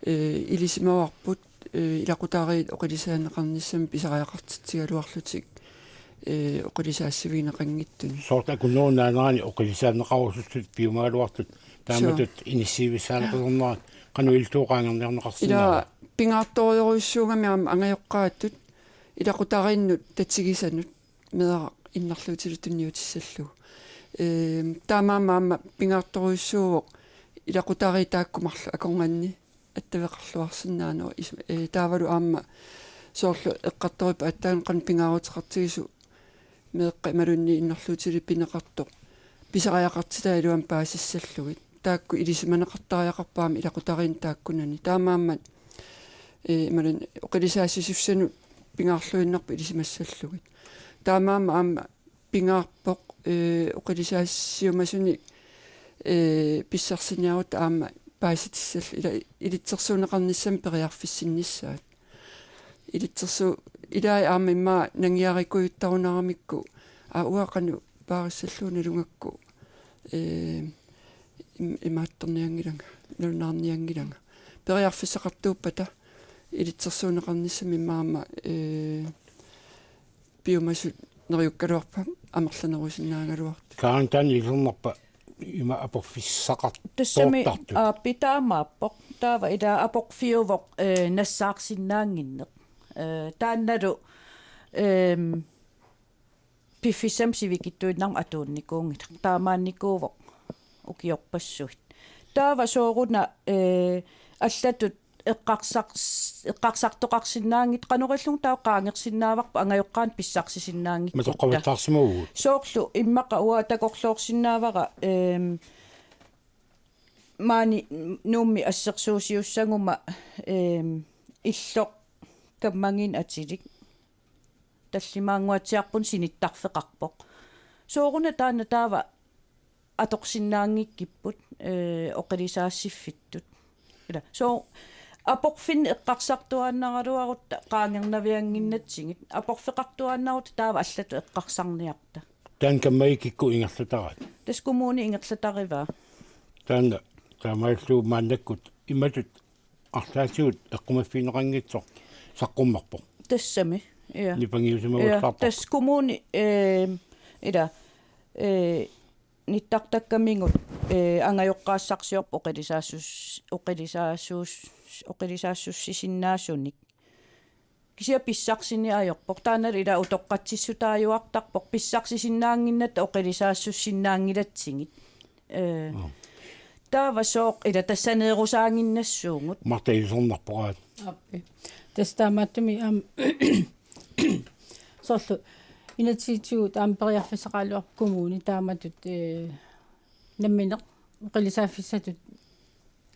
Ee, ilisimavarput, ee, ilaqutariit oqilisaanneqarnissamik pisariaqartitsigaluarlutik, ee, oqilisaassivigineqanngitsuni. Soorlu akunnerup naanerani oqilisaanneqarusuttut piumagaluartut taamatut Suu. inissiivissaaneqalernerat qanoq ilillugu qaangerniarneqarsinnaava? Ila pingaartorujussuugami aamma angajoqqaatut ilaqutariinnut tatigisanut meeraq innarluutilik tunniutissallugu. Ehm, taamaammat aamma pingaartorujussuuvoq ilaqutariit taakku marluk akornanni attaveqarluarsinnaaneq is-, eh, taavalu aamma soorlu eqqartorippat aatsaat qanoq pingaaruteqartigisoq meeqqat imaluunniit innarluutilik pineqartoq pisariaqartitai iluamik paasissallugit. Taakku ilisimaneqartariaqarput aamma ilaqutariinnut taakkunani. Taamaammat, eh, imaluunniit oqilisaassisussanut pingaarluinnarput ilisimassallugit. Taamaammat aamma pingaarpoq, eh, oqilisaassiumasunik, eh, pissarsiniarutta aamma paasitissal-, ila ilitsersuunneqarnissamik periarfissinnissaat. Ilitsersu-, ilai aamma immaqa nangiarikujuttarunaramikku, aa, uanga qanoq paarissallugu nalugakku, eh, im-, imaattornianngilanga, nalunaarnianngilanga. Periarfissaqartuuppata ilitsersuunneqarnissamik immaqa aamma, eh, piumasut neriukkaluarpat amerlanerusinnaagaluartut. Kaantan isernerpa ima aporfissaqartoortartut. Tassami aappi taamaappoq. Taava ila aporfiuvoq, eh, nassaarsinnaannginneq. Eh, taannalu, ehm, piffissami sivikitsuinnarmi atuunnikuunngilaq. Taamaannikuuvoq ukiorpassuit. Taava sooruna, eh, allatut eqqarsars-, eqqarsartoqarsinnaanngitsoq qanoq ilillugu taava qaangersinnaavarput angajoqqaanut pissarsisinnaagikkutta. Matoqqavallaarsimavugut. Soorlu immaqa uanga takorloorsinnaavara, ehm, maani Nuummi assersuusiussaguma, ehm, illoq kammagiinnaq atilik tallimaannguatsiarpunni sinittarfeqarpoq. Sooruna taanna taava atorsinnaanngikkipput, eh, oqilisaassiffittut. Ila, soo, aporfinni eqqarsartuaannaraluarutta qaangernaviannginnatsigit. Aporfeqartuaannarutta taava allatut eqqarsarniarta. Taanna kammagikkikku ingerlataraat? Tassa kommuni ingerlatarivaa. Taanna taamaallugu maannakkut imatut arlaatigut eqqumaffigineqanngitsoq saqqummerpoq. Tassami, ja. Nipangiusimagullaarpoq. Ja, tassa kommuni, eh, ila, eh, nittartakkamigut, eh, angajoqqaassarsiorpoq oqilisaassus-, oqilisaassuus-, oqilisaassussisinnaasunik. Kisianni pissarsiniarpoq. Taanna ila utoqqatsissutaajuartarpoq. Pissarsisinnaannginnatta oqilisaassussinnaanngilatsigit. Eh, mm. Taava sooq ila tassaneerusaannginnassuugut. Martha isernerporaat. Aappi. Tassa taamaattumik aamma soorlu inatsisitigut aamma periarfissaqaraluarpoq kommuni taamatut, eh, nammineq oqilisaaffissatut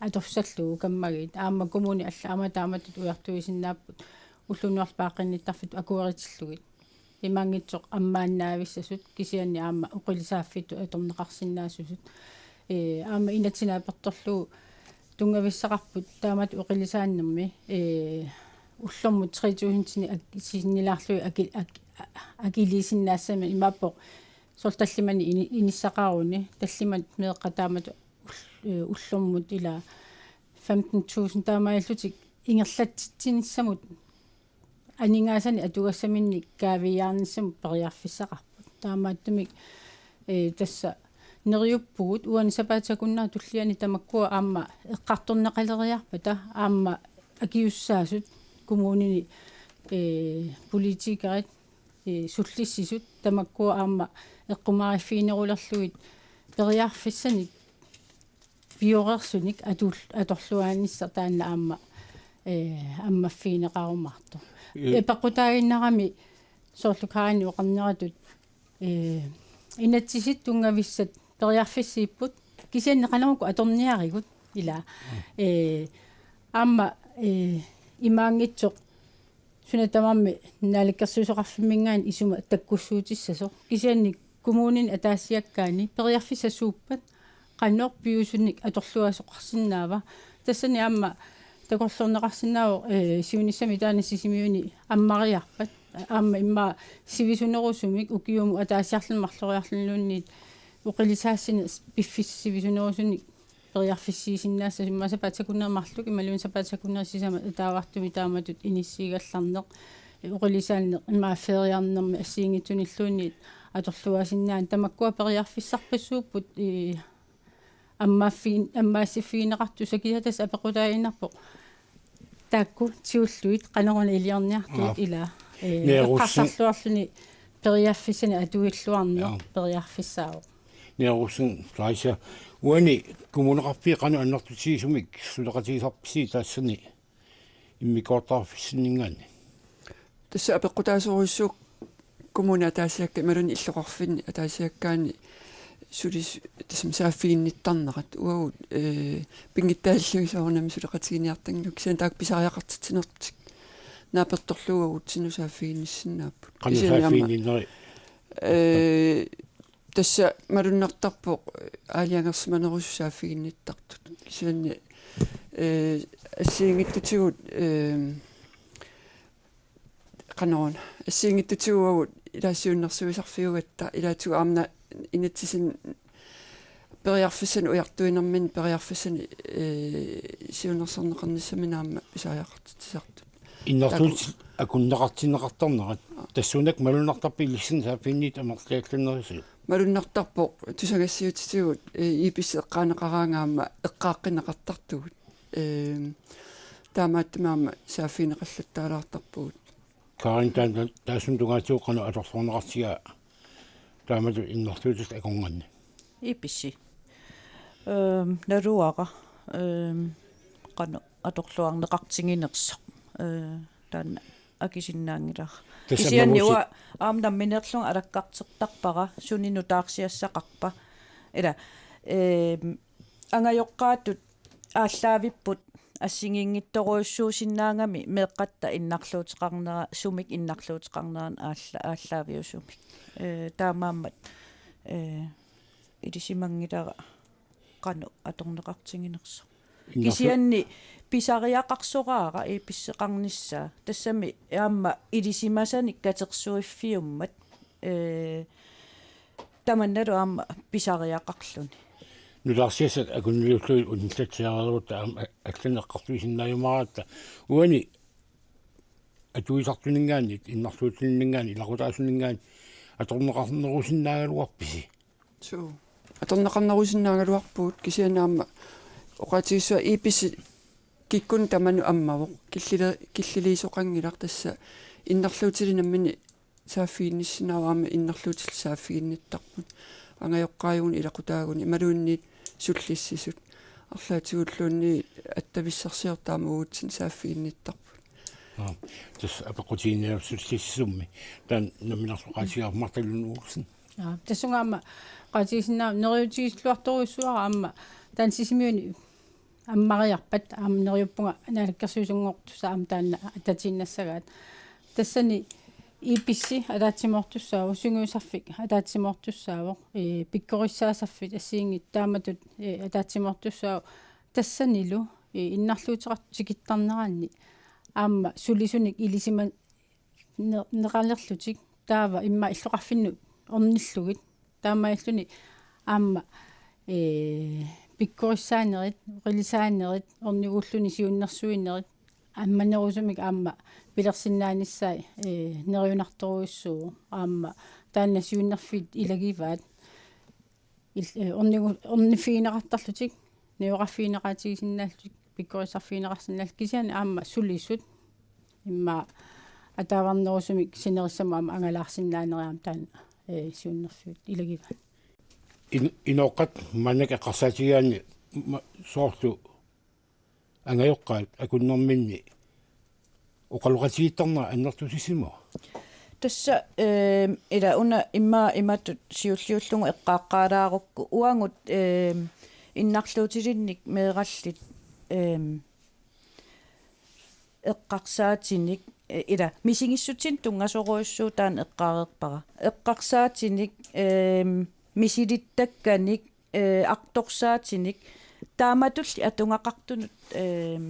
atorsallugu kammagiit. Aamma kommuni alla aamma taamatut ujartuisinnaapput ulloq unnuarlu paaqqinnittarfittut akueritillugit. Imaanngitsoq ammaannaavissasut kisianni aamma oqilisaaffissatut atorneqarsinnaassusut. Ee, aamma inatsit naapertorlugu tunngavissaqarput taamatut oqilisaannermi, ee, ullormut tre tusindinik ak-, sinnilaarlugit aki-, ak-, a-, akiliisinnaassammat imaappoq soorlu tallimanik ini-, inissaqaruni, tallimat meeqqat taamatut ull-, ee, ullormut ila femten tusind taamaalillutik ingerlatsitsinissamut aningaasanik atugassaminnik kaaviiaarnissamut periarfissaqarput. Taamaattumik, ee, tassa neriuppugut uani sapaatip akunnera tulliani tamakkua aamma eqqartorneqaleriarpata aamma akisussaasut kommunini, ee, politikerit, ee, sullissisut tamakkua aamma eqqumaariffiginerulerlugit periarfissanik pioreersunik atul-, atorluaannissaq taanna aamma, ee, ammaffigineqarumaartoq. Ee. Apeqqutaaginnarami soorlu Karin oqarneratut, ee, inatsisit tunngavissat periarfissiipput kisianni qanoq uku atorniarigut ila. Ee, aamma, ee, imaanngitsoq suna tamarmi naalakkersuisoqarfimminngaanniit isuma takkussuutissasoq. Kisianni kommunini ataasiakkaani periarfissat suuppat qanoq piviusunik atorluaasoqarsinnaava. Tassani aamma takorloorneqarsinnaavoq, ee, siunissami taanna Sisimiuni ammariarpat. Aamma immaqa sivisunerusumik ukiumut ataasiarluni marloriarluniluunniit oqilisaassineq piffissaq sivisunerusunik periarfissiisinnaassasoq immaqa sapaatip akunneri marluk imaluunniit sapaatip akunneri sisamat ataavartumik taamatut inissiigallarneq, ee, oqilisaanneq immaqa feriarnermi assigiinngitsunilluunniit atorluaasinnaanera tamakkua periarfissarpassuupput, ee, ammaaffiin-, ammaassiffigineqartussaq kisianni tassa apeqqutaaginnarpoq taakku tigullugit qanoruna iliorniartut. Aap. Ila, ee, Neerussi- eqqarsarluarluni periarfissanik atuilluarneq. Aap. Periarfissaavoq. Neerussin Fleischer, uani kommuneqarfiit qanoq annertutigisumik suleqatigisarpisi taassani immikkoortorfissinninngaanniit? Tassa apeqqutaasorujussuuvoq kommuni ataasiakkaani imaluunniit illoqarfinni ataasiakkaani sulis-, tassami saaffiginnittarnerat uagut, ee, pinngitsaallugit soorunami suleqatiginiartanngilaq kisianni taakku pisariaqartitsinertik naapertorlugu uagutsinnut saaffiginnissinnaapput. Qanoq kisianni aamma saaffiginninneri? Ee, tassa malunnartarpoq aalajangersimanerusut saaffiginnittartut. Kisianni, ee, assigiinngitsutigut, ee, qanoruna. Assigiinngitsutigut uagut ilaa siunnersuisarfiugatta ilaatigut aamma inatsisin periarfissanik ujartuinerminni periarfissanik, ee, siunnersorneqarnissaminut aamma pisariaqartitsisartut. Innarluutit akunneqartinneqartarnerat. Tassuunakkut malunnartarpoq ilissinnut saaffiginnittut amerliallannerisigut? Malunnartarpoq tusagassiutitigut, ee, I P C eqqaaneqaraangat aamma eqqaaqqinneqartartugut. Ee, taamaattumik aamma saaffigineqallattaalaartarpugut. Karin, taanna taassuma tungaatigut qanoq atorluarneqartigaa taamatut innarluutit akornanni? I P C. Ehm, naluara, ehm, qanoq atorluarneqartiginersoq. Ee, taanna akisinnaanngilara. Tassa kisianni namuusi- uanga aamma nammineerlunga alakkartertarpara sunik nutaarsiassaqarpa. Ila, ehm, angajoqqaatut aallaavipput assigiinngitsorujussuusinnaagami meeqqatta innarluuteqarnera, sumik innarluuteqarnerat aalla-, aallaaviusumik. Ee, taamaammat, ee, ilisimanngilara qanoq atorneqartiginersoq. Innarlu- Kisianni pisariaqarsoraara I P C-qarnissaa. Tassami aamma ilisimasanik katersuiffiummat, ee, tamannalu aamma pisariaqarluni. Nutaarsiassat akunniullugit unillatsiareerutta aamma allanut eqqartuisinnaajumaaravit. Uani atuisartuninngaanniit, innarluutininninngaanniit, ilaqutaasuninninngaanniit atorneqarnerusinnaagaluarpisi? Suu. Atorneqarnerusinnaagaluarpugut kisianni aamma oqaatigissuaq I P C kikkunnut tamanut ammavoq. Killili-, killiliisoqanngilaq tassa innarluutilik nammineq saaffiginnissinnaavoq aamma innarluutillu saaffiginnittarput. Angajoqqaajuguni ilaqutaaguni imaluunniit sullissisut. Arlaatigulluunniit attavissarsiortut aamma uagutsinnut saaffiginnittarput. Aa, tassa apeqqutigiinniarlugu sullissisummi. Taanna nammineerluni oqaatigaara Martha Lund Olsen. Aa, tassunga aamma oqaatigisinnaavara neriuutigisilluartorujussuuara aamma taanna Sisimiuni ammariarpat aamma neriuppunga naalakkersuisunngortussaq aamma taanna attatiinnassagaat. Tassani I P C ataatsimoortussaavoq, sungiusarfik ataatsimoortussaavoq, ee, pikkorissaasaffik assigiinngitsut taamatut, ee, ataatsimoortussaavoq. Tassanilu, ee, innarluuteqartut tikittarneranni aamma sulisunik ilisima- ne-, neqalerlutik taava immaqa illoqarfinnut ornillugit. Taamaalilluni aamma, ee, pikkorissaanerit, oqilisaanerit, orniguulluni siunnersuinerit, ammanerusumik aamma pilersinnaanissaat, ee, neriunartorujussuuvoq. Aamma taanna siunnerfiit ilagivaat. Il-, ee, ornigu-, orniffigineqartarlutik, najugaqarfigineqaatigisinnaallutik, pikkorisarfigineqarsinnaallutik kisianni aamma sulisut immaqa ataavarnerusumik sinerissamut aamma angalaarsinnaaneriarami taanna, ee, siunnerfiup ilagivaani. In-, inooqqat maannakkut eqqarsaatigigaanni ma-, soorlu angajoqqaat akunnerminni oqaloqatigiittarnerat annertusissimasoq? Tassa, ehm, ila una immaqa imatut siulliullugu eqqaaqqaalaarukku uagut, ehm, innarluutilinnik meerallit, ehm, eqqarsaatinik, eh, ila misigissutsinik tunngasorujussuuvoq taanna eqqaareerpara. Eqqarsaatinik, ehm, misilittakkanik, eh, artorsaatinik taamatulli atugaqartunut, ehm,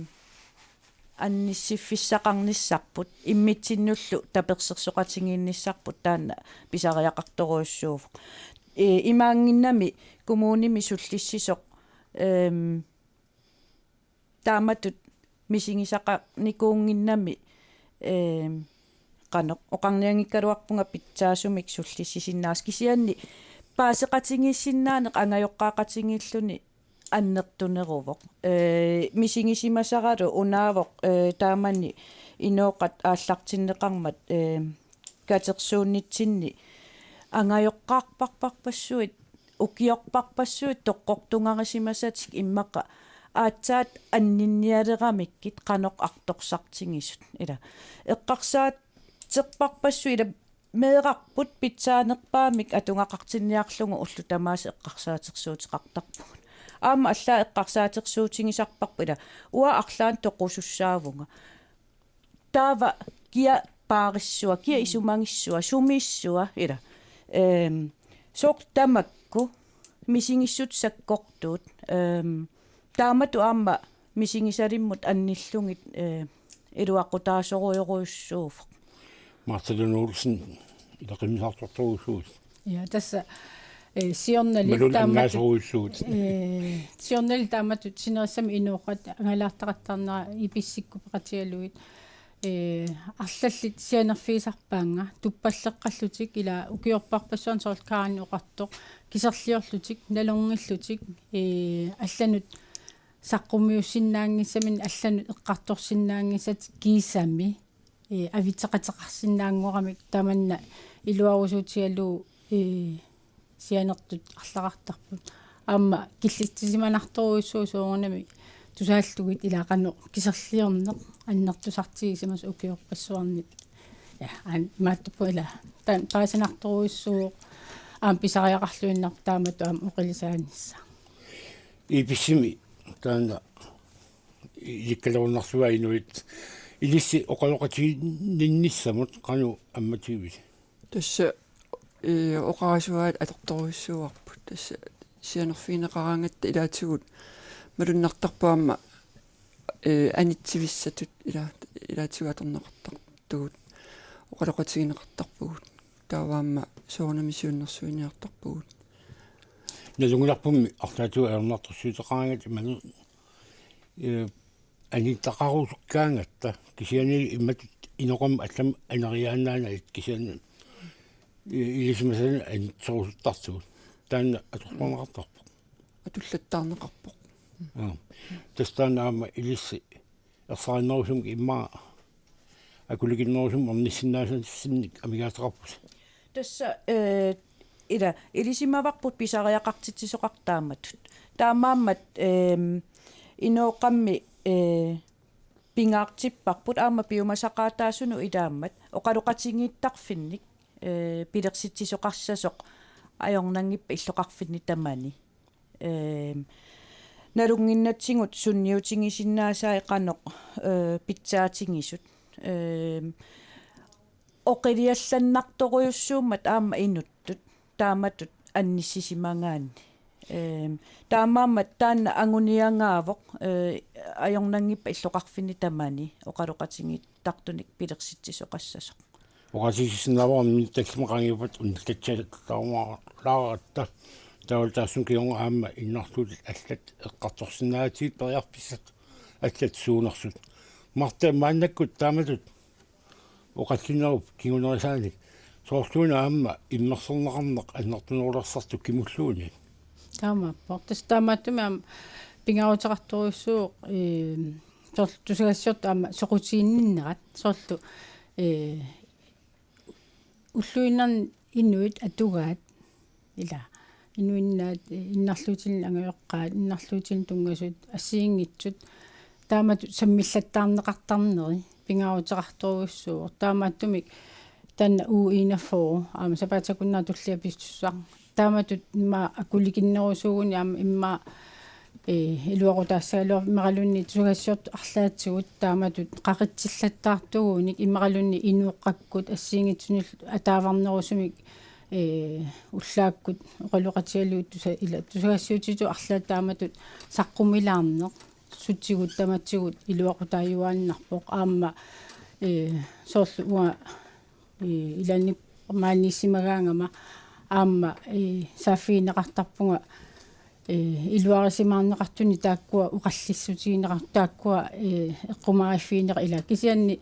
annissiffissaqarnissarput immitsinnullu tapersersoqatigiinnissarput taanna pisariaqartorujussuuvoq. Eh, imaanngimmat kommunimi sullissisoq, ehm, taamatut misigisaqarnikuunnginnami, ehm, qanoq oqarnianngikkaluarpunga pitsaasumik sullissisinnaasoq kisianni paaseqatigiissinnaaneq angajoqqaaqatigiilluni annertuneruvoq. Ee, misigisimasaralu unaavoq, ee, taamani inooqqat aallartinneqarmat, ee, katersuunnitsinni angajoqqaarparparpassuit, ukiorparpassuit toqqortungarisimasatik immaqa aatsaat anninnialeramikkit qanoq artorsartigisut. Ila eqqarsaaterparpassuit ila meerarput pitsaanerpaamik atugaqartinniarlugu ullut tamaasa eqqarsaatersuuteqartarpugut. Aamma allaat eqqarsaatersuutigisarparput ila uanga arlaannik toqusussaavunga. Taava kia paarissua, kia isumagissua, sumiissua ila. Ehm, soorlu tamakku misigissut sakkortuut. Ehm, taamatut aamma misigisalimmut annillugit, eh, iluaqutaasorujorujussuuvoq. Martha Lund Olsen, ilaqimmisaartortorujussuuvoq. Ja, tassa, eh, siornali Malun taamatut, angaasorujussuuvoq. Eh, siornali taamatut sinerissami inooqqat angalaartaqattaarnera I P S-ikkut peqatigalugit, eh, arlallit sianerfigisarpaannga tuppalleqqallutik ila ukiorparpassuarni soorlu Karin oqartoq kiserliorlutik, nalunngillutik, eh, allanut saqqummiussinnaanngissaminnik allanut eqqartorsinnaanngissatik kiisami, ee, avitseqateqarsinnaanngoramik tamanna iluarusuutigalugu, ee, sianertut arlaqartarput. Aamma killitsisimanartorujussuuvoq soorunami tusaallugit ila qanoq kiserliorneq annertusartigisimasoq ukiorpassuarni. Ja, an-, imaattupput ila. Taanna paasinartorujussuuvoq aamma pisariaqarluinnarpoq taamatut aamma oqilisaanissaq. I P S-imi taanna ilikkalerunnarsua inuit ilissi oqaloqatiginninnissamut qanoq ammatigivisi? Tassa, ee, oqarasuaat atortorujussuuarput. Tassa sianerfigineqaraangatta ilaatigut malunnartarpoq aamma, ee, anitsivissatut ila-, ilaatigut atorneqartartugut. Oqaloqatigineqartarpugut. Taava aamma soorunami siunnersuiniartarpugut. Nalunngilarpummi arlaatigut ajornartorsiuteqaraangat imaluunniit, eh, anittaqarusukkaangatta kisianni imatut inoqam allam aneriaannaanagit kisianni, eh, ilisimasanik anitserusuttartugut. Taanna atortorneqartarpoq. Atullattaarneqarpoq. Aa. Tassa taanna aamma ilissi ersarinnerusumik immaqa akulikinnerusumik ornissinnaasassinnit amigaateqarpusi. Tassa, eh, ila, ilisimavarput pisariaqartitsisoqartoq taamatut. Taamaammat, ehm, inooqqammi, eh, pingaartipparput aamma piumasaqaataasunut ilaammat oqaloqatigiittarfinnik, eh, pilersitsisoqassasoq ajornanngippat illoqarfinni tamani. Ehm, nalunnginnatsigut sunniutigisinnaasaat qanoq, eh, pitsaatigisut. Ehm, oqiliallannartorujussuummat aamma inuttut taamatut annissisimagaanni. Ehm, taamaammat taanna anguniagaavoq, eh, ajornanngippat illoqarfinni tamani oqaloqatigiittartunik pilersitsisoqassasoq. Oqaatigisinnaavara tallimat qaangiuppata unnuttatsiallarumaaratta. Taava taassuma kingorna aamma innarluutit allat eqqartorsinnaagatigit periarfissat allat suunersut. Martha, maannakkut taamatut oqallinnerup kingunerisaanik soorluuna aamma immersorneqarneq annertunerulersartoq kimulluunniit. Taamaappoq. Tassa taamaattumik aamma Pingaaruteqartorujussuuvoq, ee, soorlu tusagassiortut aamma soqutiginninnerat, soorlu, ee, ulluinnarni inuit atugaat, ila, inuinnaat, ee, innarluutinik angajoqqaat, innarluutinik tunngasut, assigiinngitsut, taamatut sammillattaarneqartarneri pingaaruteqartorujussuuvoq. Taamaattumik taanna U enogfyrre, aamma sapaatip-akunnerata tullia pissussaq. Taamatut immaqa akulikinnerusuuguni aamma immaqa, ee, iluaqutaassagaluarpoq immaqaluunniit tusagassiortut arlaatigut taamatut qaqitsilaattaartuugunik immaqaluunniit inooqqakkut assigiinngitsunillu ataavarnerusumik, ee, ullaakkut oqaloqatigalugit tusa-, ila tusagassiuutitut arlaat taamatut saqqumilaarneq sutigut tamatigut iluaqutaajuaannarpoq aamma, ee, soorlu uanga, ee, ilaanni maaniissimagaangama aamma, ee, saaffigineqartarpunga, ee, iluarisimaarneqartunik taakkua oqallissutigineqar-, taakkua, ee, eqqumaariffigineqar-, ila kisianni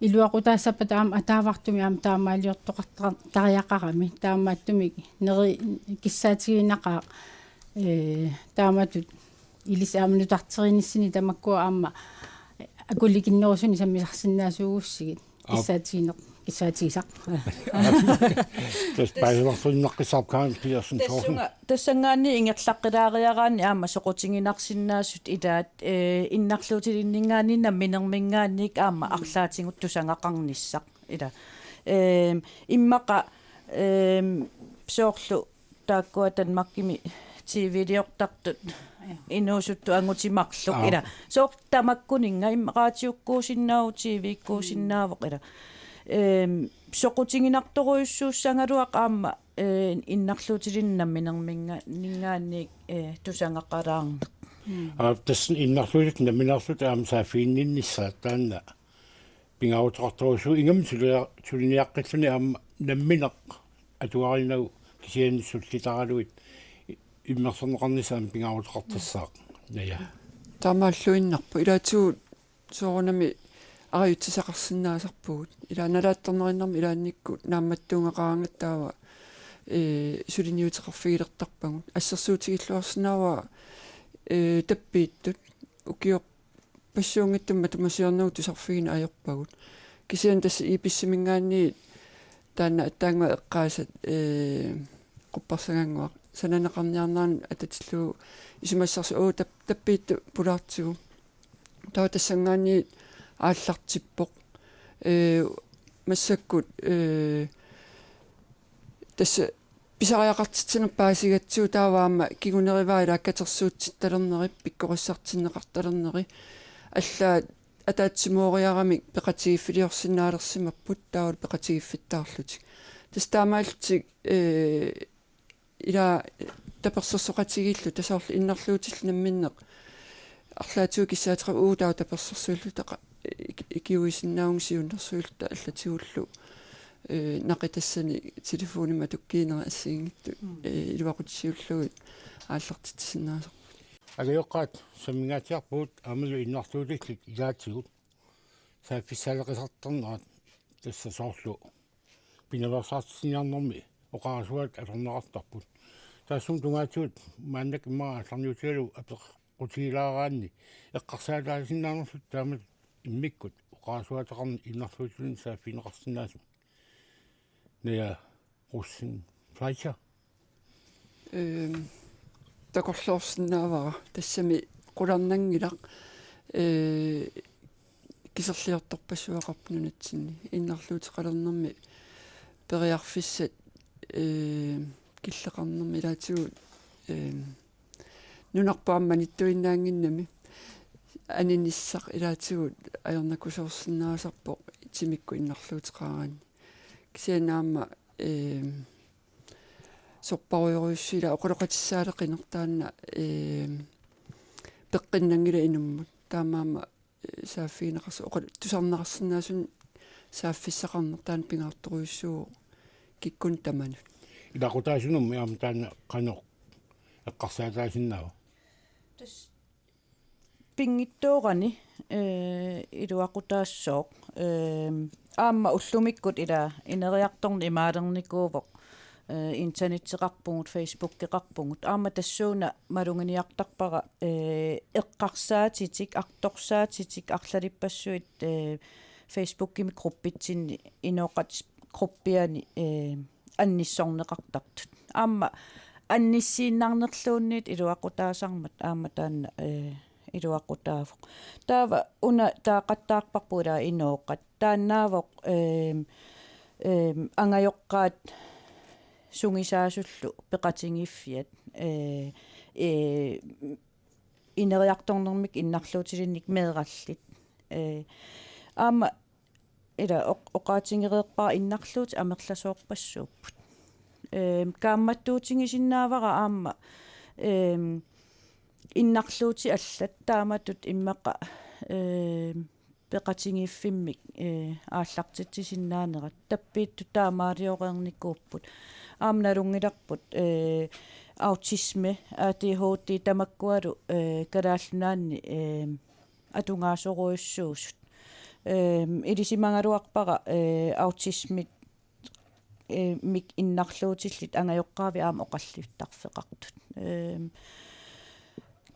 iluaqutaassappata aamma ataavartumik aamma taamaaliortoqartariaqarami taamaattumik neri kissaatiginaqaaq, ee, taamatut ilissi aamma nutarterinissinni tamakkua aamma akulikinnerusunik sammisarsinnaasuugussigit. Aap. Kissaatigineq-, kissaatigisaq. Tassa paasivarsinnaqqissaarpoq Karen Petersen Thorsen. Tassunga, tassanngaanniit ingerlaqqilaariaraanni aamma soqutiginarsinnaasut ilaat, ee, innarluutilinninngaanniit namminerminngaanniit aamma arlaatigut tusagaqarnissaq. Ila. Eem, immaqa, eem, soorlu taakkua Danmarkimi T V-liortartut inuusuttut angutit marluk. Aap. Ila. Soorlu tamakkuninnga immaqa raatiukkuusinnaavoq, T V-kkuusinnaavoq, ila. Eem, soqutiginartorujussuussagaluaq aamma, ee, innarluutilinnik namminerminnga-, -ninngaanniit, ee, tusagaqalaarneq. Mm. Aap, tassa innarluutit nammineerlutik aamma saaffiginninnissaat taanna pingaaruteqartorujussuuvoq ingammik sulia-, suliniaqqilluni aamma nammineq atuarinagu kisianni sullitaralugit i-, immersorneqarnissaq aamma pingaaruteqartassaaq. Naja. Taamaalluinnarpoq. Ilaatigut soorunami arajutsisaqarsinnaasarpugut. Ila nalaatsornerinnarmik ilaannikkut naammattuungaqaraangat taava, ee, suliniuteqarfigilertarpagut. Assersuutigilluarsinnaavara, ee, tappiittut ukiorpassuunngitsumik matuma siornagut tusarfigineq ajorpagut. Kisianni tassa I P S-iminngaanniit taanna aatsaannguaq eqqaasat, ee, quppersagannguaq sananeqarniarneranut atatillugu isumassarsi uu tap-, tappiittut pulaartigu. Taava tassanngaanniit aallartippoq. Ee, massakkut, ee, tassa pisariaqartitsineq paasigatsigu taava aamma kingunerivaa ila katersuutsittalernerit, pikkorissartinneqartalernerit. Allaat ataatsimooriaramik peqatigiiffiliorsinnaalersimapput taavalu peqatigiiffittaarlutik. Tassa taamaallutik, ee, ila tapersersoqatigiilluta soorlu innarluutillu namminneq arlaatigut kissaateqarput uu taava tapersersuilluta qa-, ik-, ikiuisinnaavugut siunnersuilluta allatigullu, ee, naqitassanik telefonimik atukkiinerit assigiinngitsut, mm, ee, iluaqutisiullugit aallartitsisinnaasarput. Angajoqqaat sammingaatsiarpugut aammalu innarluutillit ilaatigut saaffissaaleqisartarnerat tassa soorlu pinaveersaartitsiniarnermi oqarasuaat atorneqartarput. Taassuma tungaatigut maannakkut immaqa aallarniutigalugu apeqqutigilaaraanni eqqarsaataasinnaanerluta taamatut immikkut oqarasuaateqarneq innarluutilluunniit saaffigineqarsinnaasumik. Naja Rosing Fleischer. Ehm, takorloorsinnaavara tassami qularnanngilaq, ee, kiserliortorpassuaqarpoq nunatsinni innarluuteqalernermi periarfissat, ee, killeqarnermi ilaatigut, ee, nunarput aamma manittuinnaannginnami aninissaq ilaatigut ajornakusoorsinnaasarpoq timikkut innarluuteqaraanni. Kisianni aamma, ee, sorparujorujussuit ila oqaloqatissaaleqineq taanna, ee, peqqinnanngilaq inummut. Taamaammat, ee, saaffigineqarsi-, oqal-, tusarneqarsinnaasunik saaffissaqarneq taanna pingaartorujussuuvoq kikkunnut tamanut. Ilaqutaasunummi aamma taanna qanoq eqqarsaataasinnaava? Tassa pinngitsoorani, ee, iluaqutaassooq, ee, aamma ullumikkut ila ineriartorneq imaalernikuuvoq, eh, internetteqarpugut, Facebookeqarpugut. Aamma tassuuna maluginiartarpara, eh, eqqarsaatitik, artorsaatitik arlalippassuit, eh, Facebookimi gruppitsinni inooqatigiit gruppiani, eh, annissorneqartartut. Aamma annissiinnarnerluunniit iluaqutaasarmat aamma taanna, eh, iluaqutaavoq. Taava una taaqattaarparput ilaa inooqat. Taannaavoq, ehm, ehm, angajoqqaat sungisaasullu peqatigiiffiat, eh, eh, ineriartornermik innarluutilinnik meerallit. Eh, aamma ila oq-, oqaatigereerpara innarluutit amerlasoorpassuupput. Ehm, kaammattuutigisinnaavara aamma, ehm, innarluutit allat taamatut immaqa, ehm, peqatigiiffimmik, eh, aallartitsisinnaanerat tappiittut taamaalioreernikuupput. Aamma nalunngilarput, eh, autisme, A D H D tamakkualu, eh, Kalaallit Nunaanni, eh, atungaasorujussuusut. Ehm, ilisimagaluarpara, eh, autismit, eh, mik innarluutillit angajoqqaavit aamma oqallittarfeqartut. Ehm,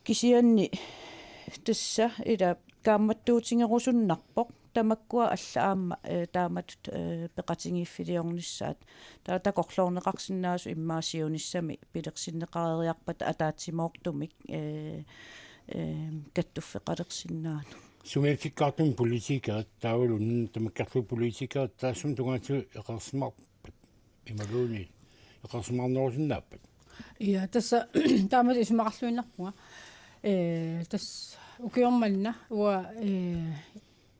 kisianni tassa ila kaammattuutigerusunnarpoq tamakkua alla aamma, eh, taamatut, eh, peqatigiiffiliornissaat. Taava takorloorneqarsinnaasut immaqa siunissami pilersinneqareeriarpata ataatsimoortumik, eh, eh, kattuffeqalersinnaanut. Sumiiffikkaartumik politikerit taavalu nunat tamakkerlugu politikerit taassuma tungaatigut eqeersimaarpat imaluunniit eqeersimaarnerusinnaappat? Ja, tassa taamatut isumaqarluinnarpunga. Eh, tassa ukioq manna uanga, eh,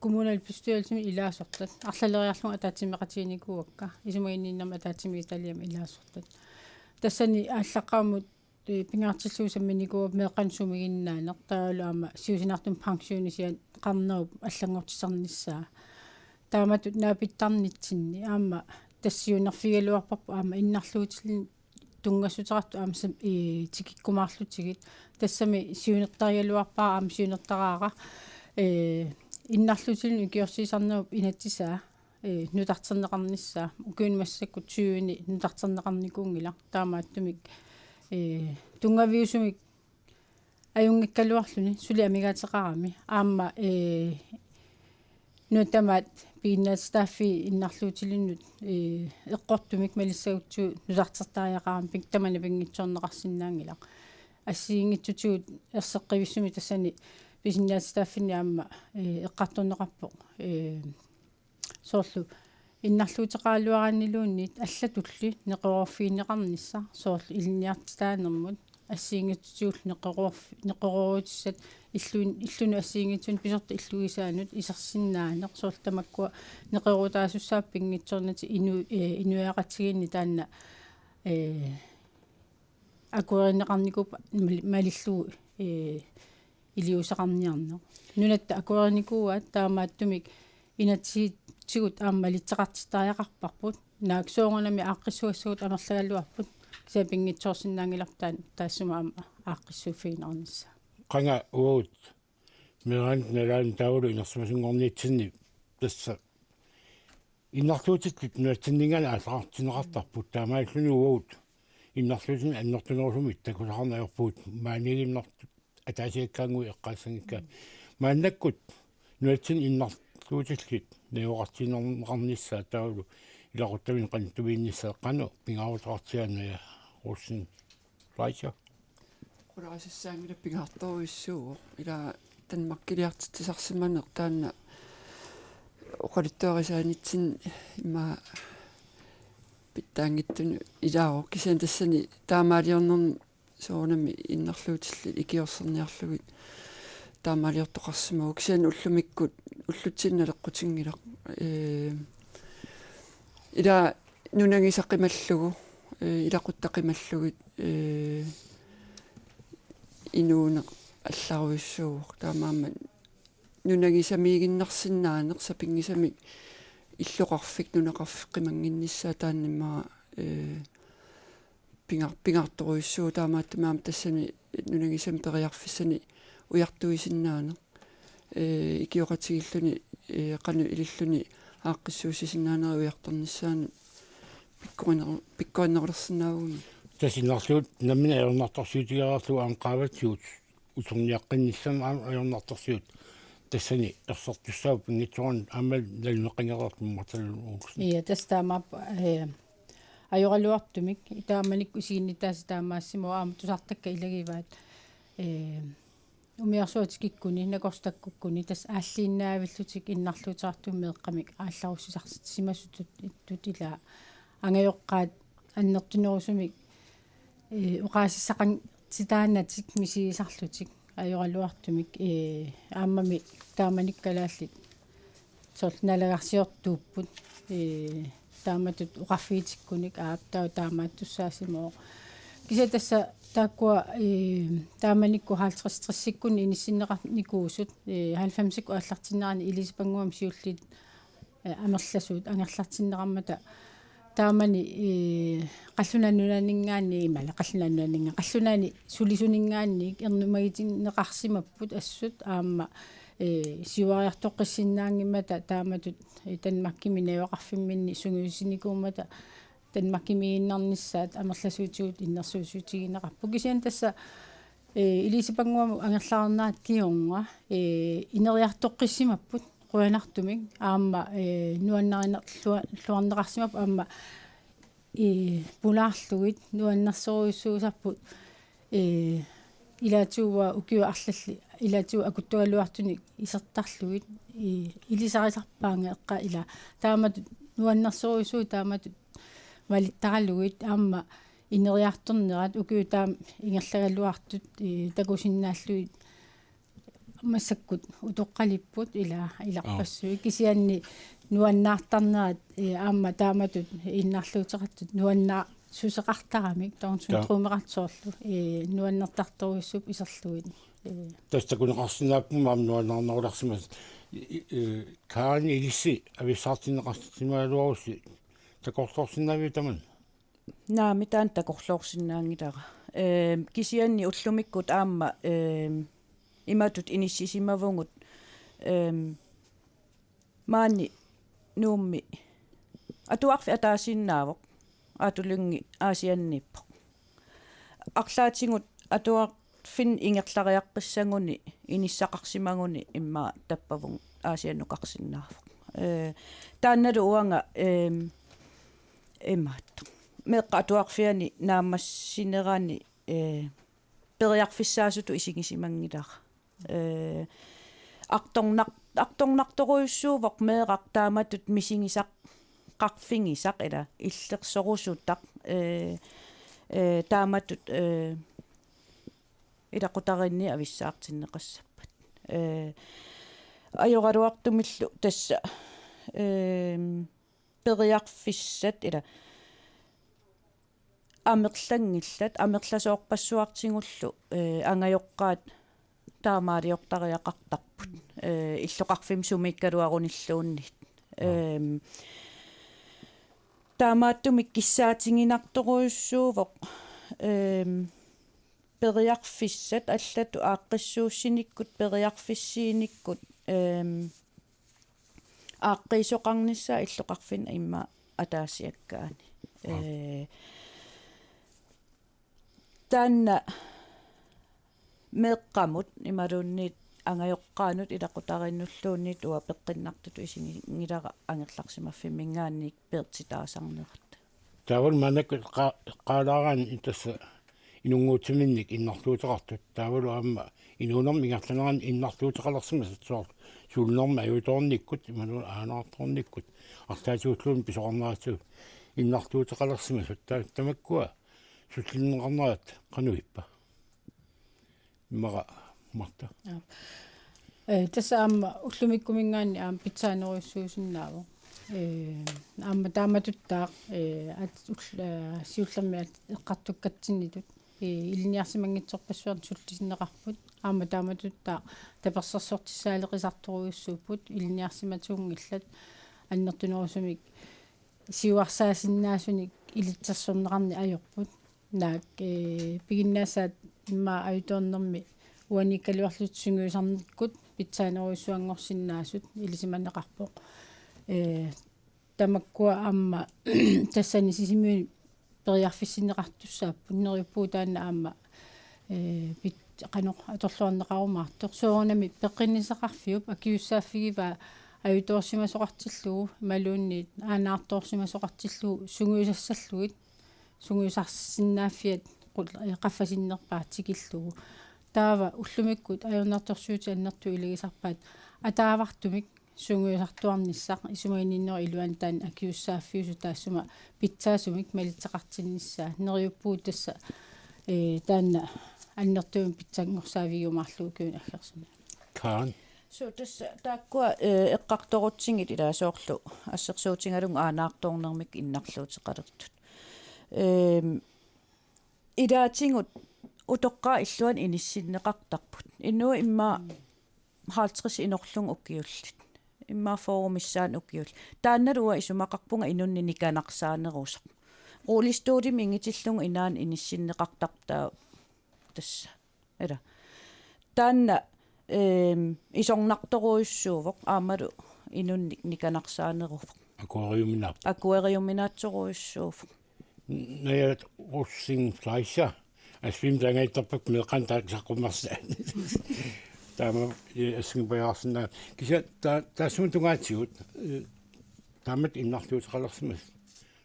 kommunalbestyrelsimi ilaasortat. Arlaleriarlunga ataatsimeeqatiginikuuakka. Isumaginninnermi ataatsimiititaliami ilaasortat. Tassani aallaqqaammut, eh, pingaartillugu samminikuuara meeqqanut sumiginnaaneq. Taavalu aamma siusinaartumik pensionisiat qarnerup allanngortiternissaa. Taamatut naapittarnitsinni aamma tassa siunerfigigaluarparput aamma innarluutilinnut tunngassuteqartut aamma sam-, eh, tikikkumaarlutigit. Tassami siunertarigaluarpara aamma siunertaraara, eh, innarluutilinnut ikiorsiisarnerup inatsisaa, eh, nutarterneqarnissaa. Ukiuni massakkut tyveni nutarterneqarnikuunngilaq. Taamaattumik, eh, tunngaviusumik ajunngikkaluarluni suli amigaateqarami. Aamma, eh, nunat tamaat piginnaatitaaffii innarluutilinnut, eh, eqqortumik malissagutsigu nutartertariaqarami ping-, tamanna pinngitsoorneqarsinnaanngilaq. Assigiinngitsutigut erseqqivissumik tassani pisinnaatitaaffinni aamma, eh, eqqartorneqarpoq, eh, soorlu innarluuteqaraluaraanniluunniit allatulli neqeroorfigineqarnissaq soorlu ilinniartitaanermut assigiinngitsutigullu neqeroorf-, neqeroorutissat illuin-, illunut assigiinngitsunut pisortat illugisaannut isersinnaaneq soorlu tamakkua neqeroorutaasussaat pinngitsoornatik inu-, eh, inuiaqatigiinni taanna, eh, akuerineqarnikuupput mal-, malillugu, eh, iliuuseqarniarneq. Nunatta akuerinikuuaat taamaattumik inatsisitigut aamma malitseqartittariaqarparput. Naak soorunami aaqqissugassagut amerlagaluarput. Kisianni pinngitsoorsinnaanngilarput taan-, taassuma aamma aaqqissuuffigineqarnissaa. Qanga uagut meeraanitta nalaani taavalu inersimasunngorniitsinni tassa innarluutillit nunatsinninngaanniit aallartinneqartarput taamaalilluni uagut innarluutinik annertunerusumik takusaqarneq ajorpugut maaniiginnartut ataasiakkaannguit eqqaassanngikkaat. Maannakkut nunatsinni innarluutillit najugaqartinneqarnissaat taavalu ilaquttaminut qanittumiinnissaat qanoq pingaaruteqartigaa Naja Rosing Fleischer? Qularisassaanngilaq pingaartorujussuuvoq. Ila Danmarkiliartitsisarsimaneq taanna oqaluttuarisaanitsinni immaqa pitsaanngitsunut ilaavoq. Kisianni tassani taamaaliornermi soorunami innarluutillit ikiorserniarlugit taamaaliortoqarsimavoq. Kisianni ullumikkut ullutsinni naleqqutinngilaq. Ee, ila nunagisa qimallugu, ee, ilaqutta qimallugit, ee, inuuneq allarujussuuvoq. Taamaammat nunagisamiiginnarsinnaaneq sapinngisamik illoqarfik nunaqarfik qimannginnissaa taanna immaqa, ee, pinga-, pingaartorujussuuvoq. Taamaattumik aamma tassani nunagisami periarfissani ujartuisinnaaneq, ee, ikioqatigiilluni, ee, qanoq ililluni aaqqissuussisinnaanerit ujartornissaannut pikkoriner-, pikkorinnerulersinnaavugut. Tassa innarluut nammineq ajornartorsiutigereerlugu aamma qaavatigut uterniaqqinnissami aamma ajornartorsiut tassani ersertussaapput pinngitsoorani aamma nalunaqanngikkaluartumik Martha Lund Olsen. Ja, tassa taamaappoq, eh, ajoraluartumik taamanikkut isiginnitaasoq taamaassimavoq aamma tusartakkat ilagivaat, eh, umiarsuaq tikikkuni, nakorsaq takkukkuni, tassa aalliinnaavillutik innarluuteqartumik meeqqamik aallarussisarsimasutut ittut ila angajoqqaat annertunerusumik, eh, oqaasissaqartitaanatik misigisarlutik ajoraluartumik, eh, aammami taamanikkut kalaallit soorlu naalagarsiortuupput, ee, taamatut oqarfigitikkunik aap taava taamaattussaasimavoq. Kisianni tassa taakkua, ee, taamanikkut halvtreds-tressikkunni inissinneqarnikuusut, ee, halvfemsikkut aallartinnerani ilisipannguami siulliit, ee, amerlasuut angerlartinneqarmata taamani, ee, qallunaat nunaanninngaanniit imaluunniit qallunaat nunaanninngaanniit qallunaanit sulisuninngaanniit ernumagitinneqarsimapput assut aamma, ee, siuariartoqqissinnaanngimmata taamatut, ee, Danmarkimi najugaqarfimminni sungiusinikuummata Danmarkimiiginnarnissaat amerlasuutigut innersuussutigineqarput. Kisianni tassa, ee, ilisipannguamut angerlareernerat kingorna, ee, ineriartoqqissimapput qujanartumik aamma, ee, nuannariner-, lua-, luarneqarsimapput aamma, ee, pulaarlugit nuannersorujussuusarput, ee, ilaatigut ukiut arlallit ilaatigut akuttugaluartunik isertarlugit, ee, ilisarisarpaannga eqqaa ila taamatut nuannersorujussuuvoq taamatut malittaralugit aamma ineriartornerat ukiut taama ingerlagaluartut, ee, takusinnaallugit massakkut utoqqalipput ila ilarpassui. Aap. Kisianni nuannaartarnerat, ee, aamma taamatut innarluuteqartut nuannaarsuseqartaramik Down Ta- syndromeqartoq soorlu, ee, nuannertartorujussuupput iserlugit. Ee. Tassa takuneqarsinnaapput aamma nuannaarnerulersimasut. I-, i-, ee, Karin ilissi avissaartinneqarsimagaluarussi takorloorsinnaaviuk tamanna? Naamik, taanna takorloorsinnaanngilara. Ehm, kisianni ullumikkut aamma, ehm, imatut inissisimavugut, ehm, maani Nuummi atuarfik ataasiinnaavoq, Aatu Lynge Aasianniippoq. Arlaatigut atuarfinnik ingerlariaqqissaguni inissaqarsimaguni immaqa tappavugut Aasiannukarsinnaavoq. Ee, taannalu uanga, ehm, imaattoq. Meeqqat atuarfianni naammassinerani, ee, periarfissaasutut isigisimanngilara. Ee, artornar-, artornartorujussuuvoq meeraq taamatut misigisaqarfigisaq ila illersorusutaq, ee, ee, taamatut, ee, ilaqutariinni avissaartinneqassappat. Ee, ajoraluartumillu tassa, ehm, periarfissat ila amerlanngillat, amerlasoorpassuartigullu, ee, angajoqqaat taamaaliortariaqartarput. Ee, illoqarfimmi sumiikkaluarunilluunniit. Aap. Ehm, taamaattumik kissaatiginartorujussuuvoq, ehm, periarfissat allatut aaqqissuussinikkut periarfissiinikkut, ehm, aaqqiisoqarnissaa illoqarfinni immaqa ataasiakkaani. Aap. Ee, taanna meeqqamut imaluunniit angajoqqaanut ilaqutariinnulluunniit uanga peqqinnartutut isiginngilara angerlarsimaffimminngaanniit peertitaasarnerat. Taavalu maannakkut eqqa-, eqqaalaaraanni tassa inunnguutsiminnik innarluuteqartut. Taavalu aamma inuunermi ingerlanerani innarluuteqalersimasut soorlu sulinermi ajutoornikkut, imaluunniit aanaartoornikkut, arlaatigulluunniit pisoqarneratigut innarluuteqalersimasut. Ta-, tamakkua sullinneqarnerat qanoq ippa? Immaqa Martha. Aap. Ee, tassa aamma ullumikkuminngaanniit aamma pitsaanerujussuusinnaavoq. Ee, aamma taamatuttaaq, ee, at-, ull-, ee, siullermik at-, eqqartukkatsinnitut, ee, ilinniarsimanngitsorpassuarnik sullisinneqarput. Aamma taamatuttaaq tapersersortissaaleqisartorujussuupput, ilinniarsimatuunngillat, annertunerusumik siuarsaasinnaasunik ilitsersorneqarneq ajorput. Naak, ee, piginnaassaat immaqa ajutoornermi uaniikkaluarlutik sungiusarnikkut pitsaanerujussuanngorsinnaasut ilisimaneqarpoq. Ee, tamakkua aamma tassani Sisimiuni periarfissinneqartussaapput, neriuppugut taanna aamma, ee, pit-, qanoq atorluarneqarumaartoq. Soorunami peqqinnissaqarfiup akisussaaffigivaat ajutoorsimasoqartillugu imaluunniit aanaartoorsimasoqartillugu sungiusassallugit, sungiusarsinnaaffiat qul-, ee, qaffasinnerpaaq tikillugu. Taava ullumikkut ajornartorsiutit annertuut ilagisarpaat ataavartumik sungiusartuarnissaq, isumaginninnerup iluani taanna akisussaaffiusoq taassuma pitsaasumik malitseqartinnissaa. Neriuppugut tassa, ee, taanna annertuumik pitsanngorsaavigiumaarlugu ukiuni aggersuni. Karen. Suu, tassa taakkua, ee, eqqartorutsigit ilaa soorlu assersuutigalugu aanaartoornermik innarluuteqalertut. Ehm, ilaatigut utoqqaat illuanni inissinneqartarput. Inuit immaqa halvtreds inorlugit ukiullit. Immaqa fyrre missaanni ukiullit. Taannalu uanga isumaqarpunga inunnik nikanarsaanerusoq. Rullestolimi ingitillugu inaanni inissinneqartarpoq taava tassa. Ila. Taanna, ehm, isornartorujussuuvoq aammalu inunnik nikanarsaaneruvoq. Akueriuminaappoq. Akueriuminaatsorujussuuvoq. Naja Rosing Fleischer. Asvim tangaittarpak meeqqat taakku saqqummersaat. Taama, ee, assingipajaarsinnaa. Kisianni ta-, taassuma tungaatigut, ee, taamatut innarluuteqalersimasut.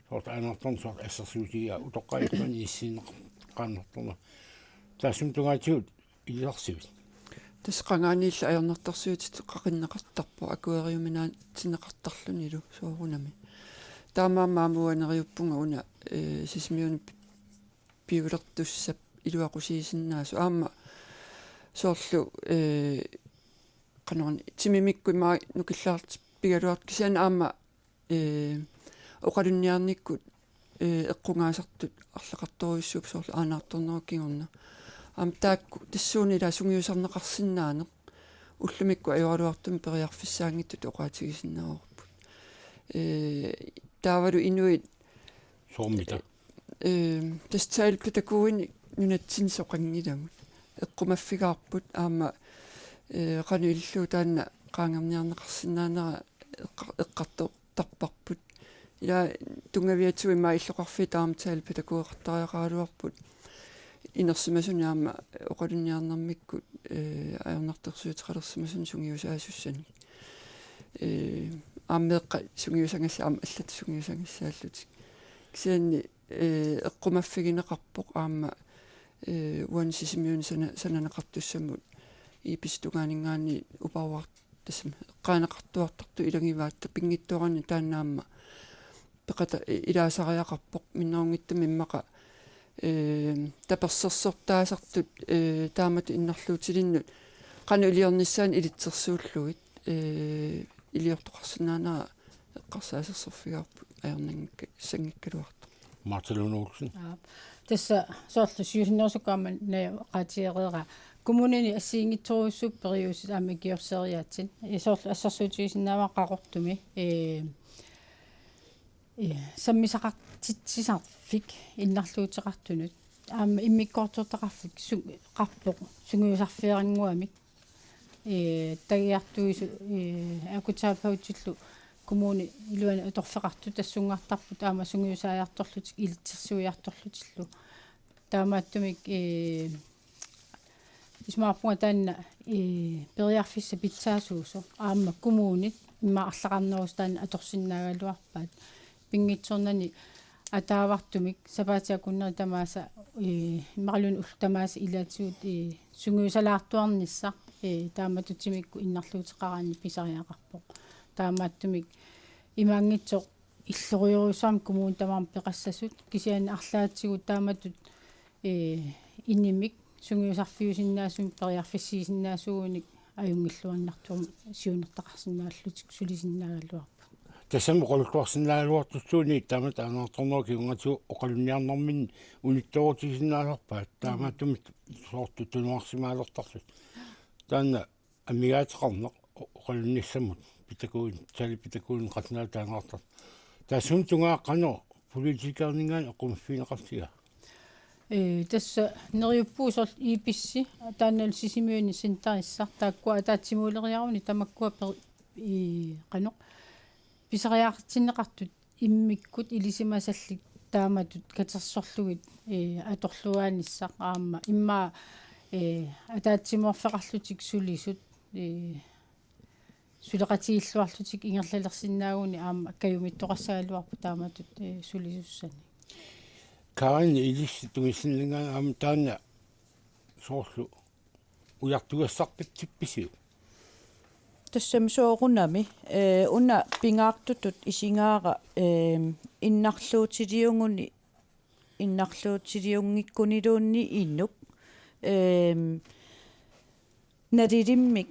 Soorlu aanaartorneq, soorlu assersuutigigaat utoqqaat illuanni inissinneqartarneq. Taassuma tungaatigut ilisarsiviuk? Tassa qangaaniillu ajornartorsiutit qaqinneqartarpoq akueriuminaatsinneqartarlunilu soorunami. Taamaammat aamma uanga neriuppunga una, ee, Sisimiuni pi-, piulertussap iluaqusiisinnaasut. Aamma soorlu, ee, qanoruna timimikkut immaqa nukillaartigaluartut kisianni aamma, ee, oqalunniarnikkut, ee, eqqugaasartut arlaqartorujussuupput soorlu aanaartornerup kingorna. Aamma taakku tassuuna ilaa sungiusarneqarsinnaaneq ullumikkut ajoraluartumik periarfissaanngitsutut oqaatigisinnaavarput. Ee, taavalu inuit Soormita? Ee, tassa talepædagoginik nunatsinni soqanngilagut. Eqqumaffigaarput aamma, ee, qanoq ilillugu taanna qaangerniarneqarsinnaanera eqqa-, eqqartortarparput. Ilaa tunngaviatigut immaqa illoqarfiit taama talepædagogeqartariaqaraluarput. Inersimasuni aamma oqalunniarnermikkut, ee, ajornartorsiuteqalersimasuni sungiusaasussanik. Ee, aamma meeqqat sungiusagassat aamma allat sungiusagassaallutik. Kisianni, ee, eqqumaffigineqarpoq aamma, ee, uani Sisimiuni sana-, sananeqartussamut I P S-ip tungaaninngaanniit uparuar-, tassami eqqaaneqartuartartut ilagivaatta pinngitsoorani taanna aamma peqata-, i-, ilaasariaqarpoq minnerunngitsumik immaqa, ee, tapersersortaasartut, ee, taamatut innarluutilinnut qanoq iliornissaannik ilitsersuullugit, ee, iliortoqarsinnaanera eqqarsaasersorfigaarput ajornanngikka-, -sanngikkaluartoq. Martha Lund Olsen. Aap. Tassa soorlu siusinnerusukkut aamma najugaqaatigereeraa. Kommunini assigiinngitsorujussuupput periuseq aamma ikiorseeriaatsit. Ee, soorlu assersuutigisinnaavara Qaqortumi, ee, ee, sammisaqartitsisarfik innarluuteqartunut. Aamma immikkoortortaqarfik su-, -qarpoq sungiusarfiarannguamik. Ee, tagiartuisu-, ee, akuterapeutillu kommunip iluani atorfeqartut tassunngartarput aamma sungiusaajartorlutik ilitsersuiartorlutillu. Taamaattumik, ee, isumaqarpunga taanna, ee, periarfissaq pitsaasuusoq aamma kommunit immaqa arlaqarnerusoq taanna atorsinnaagaluarpaat. Pinngitsoornani ataavartumik sapaatip akunneri tamaasa, ee, immaqaluunniit ullut tamaasa ilaatigut, ee, sungiusalaartuarnissaq, ee, taamatut timikkut innarluuteqaraanni pisariaqarpoq. Taamaattumik imaanngitsoq illorujorujussuarmik kommunit tamarmik peqassasut kisianni arlaatigut taamatut, ee, inimik sungiusarfiusinnaasumik periarfissiisinnaasuugunik ajunngilluinnartumik siunertaqarsinnaallutik sulisinnaagaluarput. Tassami oqaluttuarsinnaagaluartussuuneq taamatut aanaartornerup kingornatigut oqalunniarnerminni unittoorutigisinnaasarpaat taamaattumik soorlu tunuarsimaalertarlutik. Taanna amigaateqarneq o-, oqalunnissamut pædagogit, talepædagogit qallunaatut aanaartartut. Taassuma tungaa qanoq politikerninngaanniit eqqumaffigineqartigaa? Ee, tassa neriuppugut soorlu I P S-i, taannalu Sisimiuni centerissaq, taakkua ataatsimuuleriaruni tamakkua per-, ee, qanoq, pisariaqartinneqartut immikkut ilisimasallit taamatut katersorlugit, ee, atorluaanissaq aamma immaqa, ee, ataatsimoorfeqarlutik sulisut, ee, suleqatigiilluarlutik ingerlalersinnaaguni aamma kajumittoqassagaluarpoq taamatut, ee, sulisussanik. Karin, ilissi tungissinnaaneq aamma taanna soorlu ujartugassartatsippisiuk? Tassami soorunami, ee, una pingaartutut isigaara, ee, innarluutiliuguni, innarluutiliunngikkuniluunniit inuk, ee, nalilimmik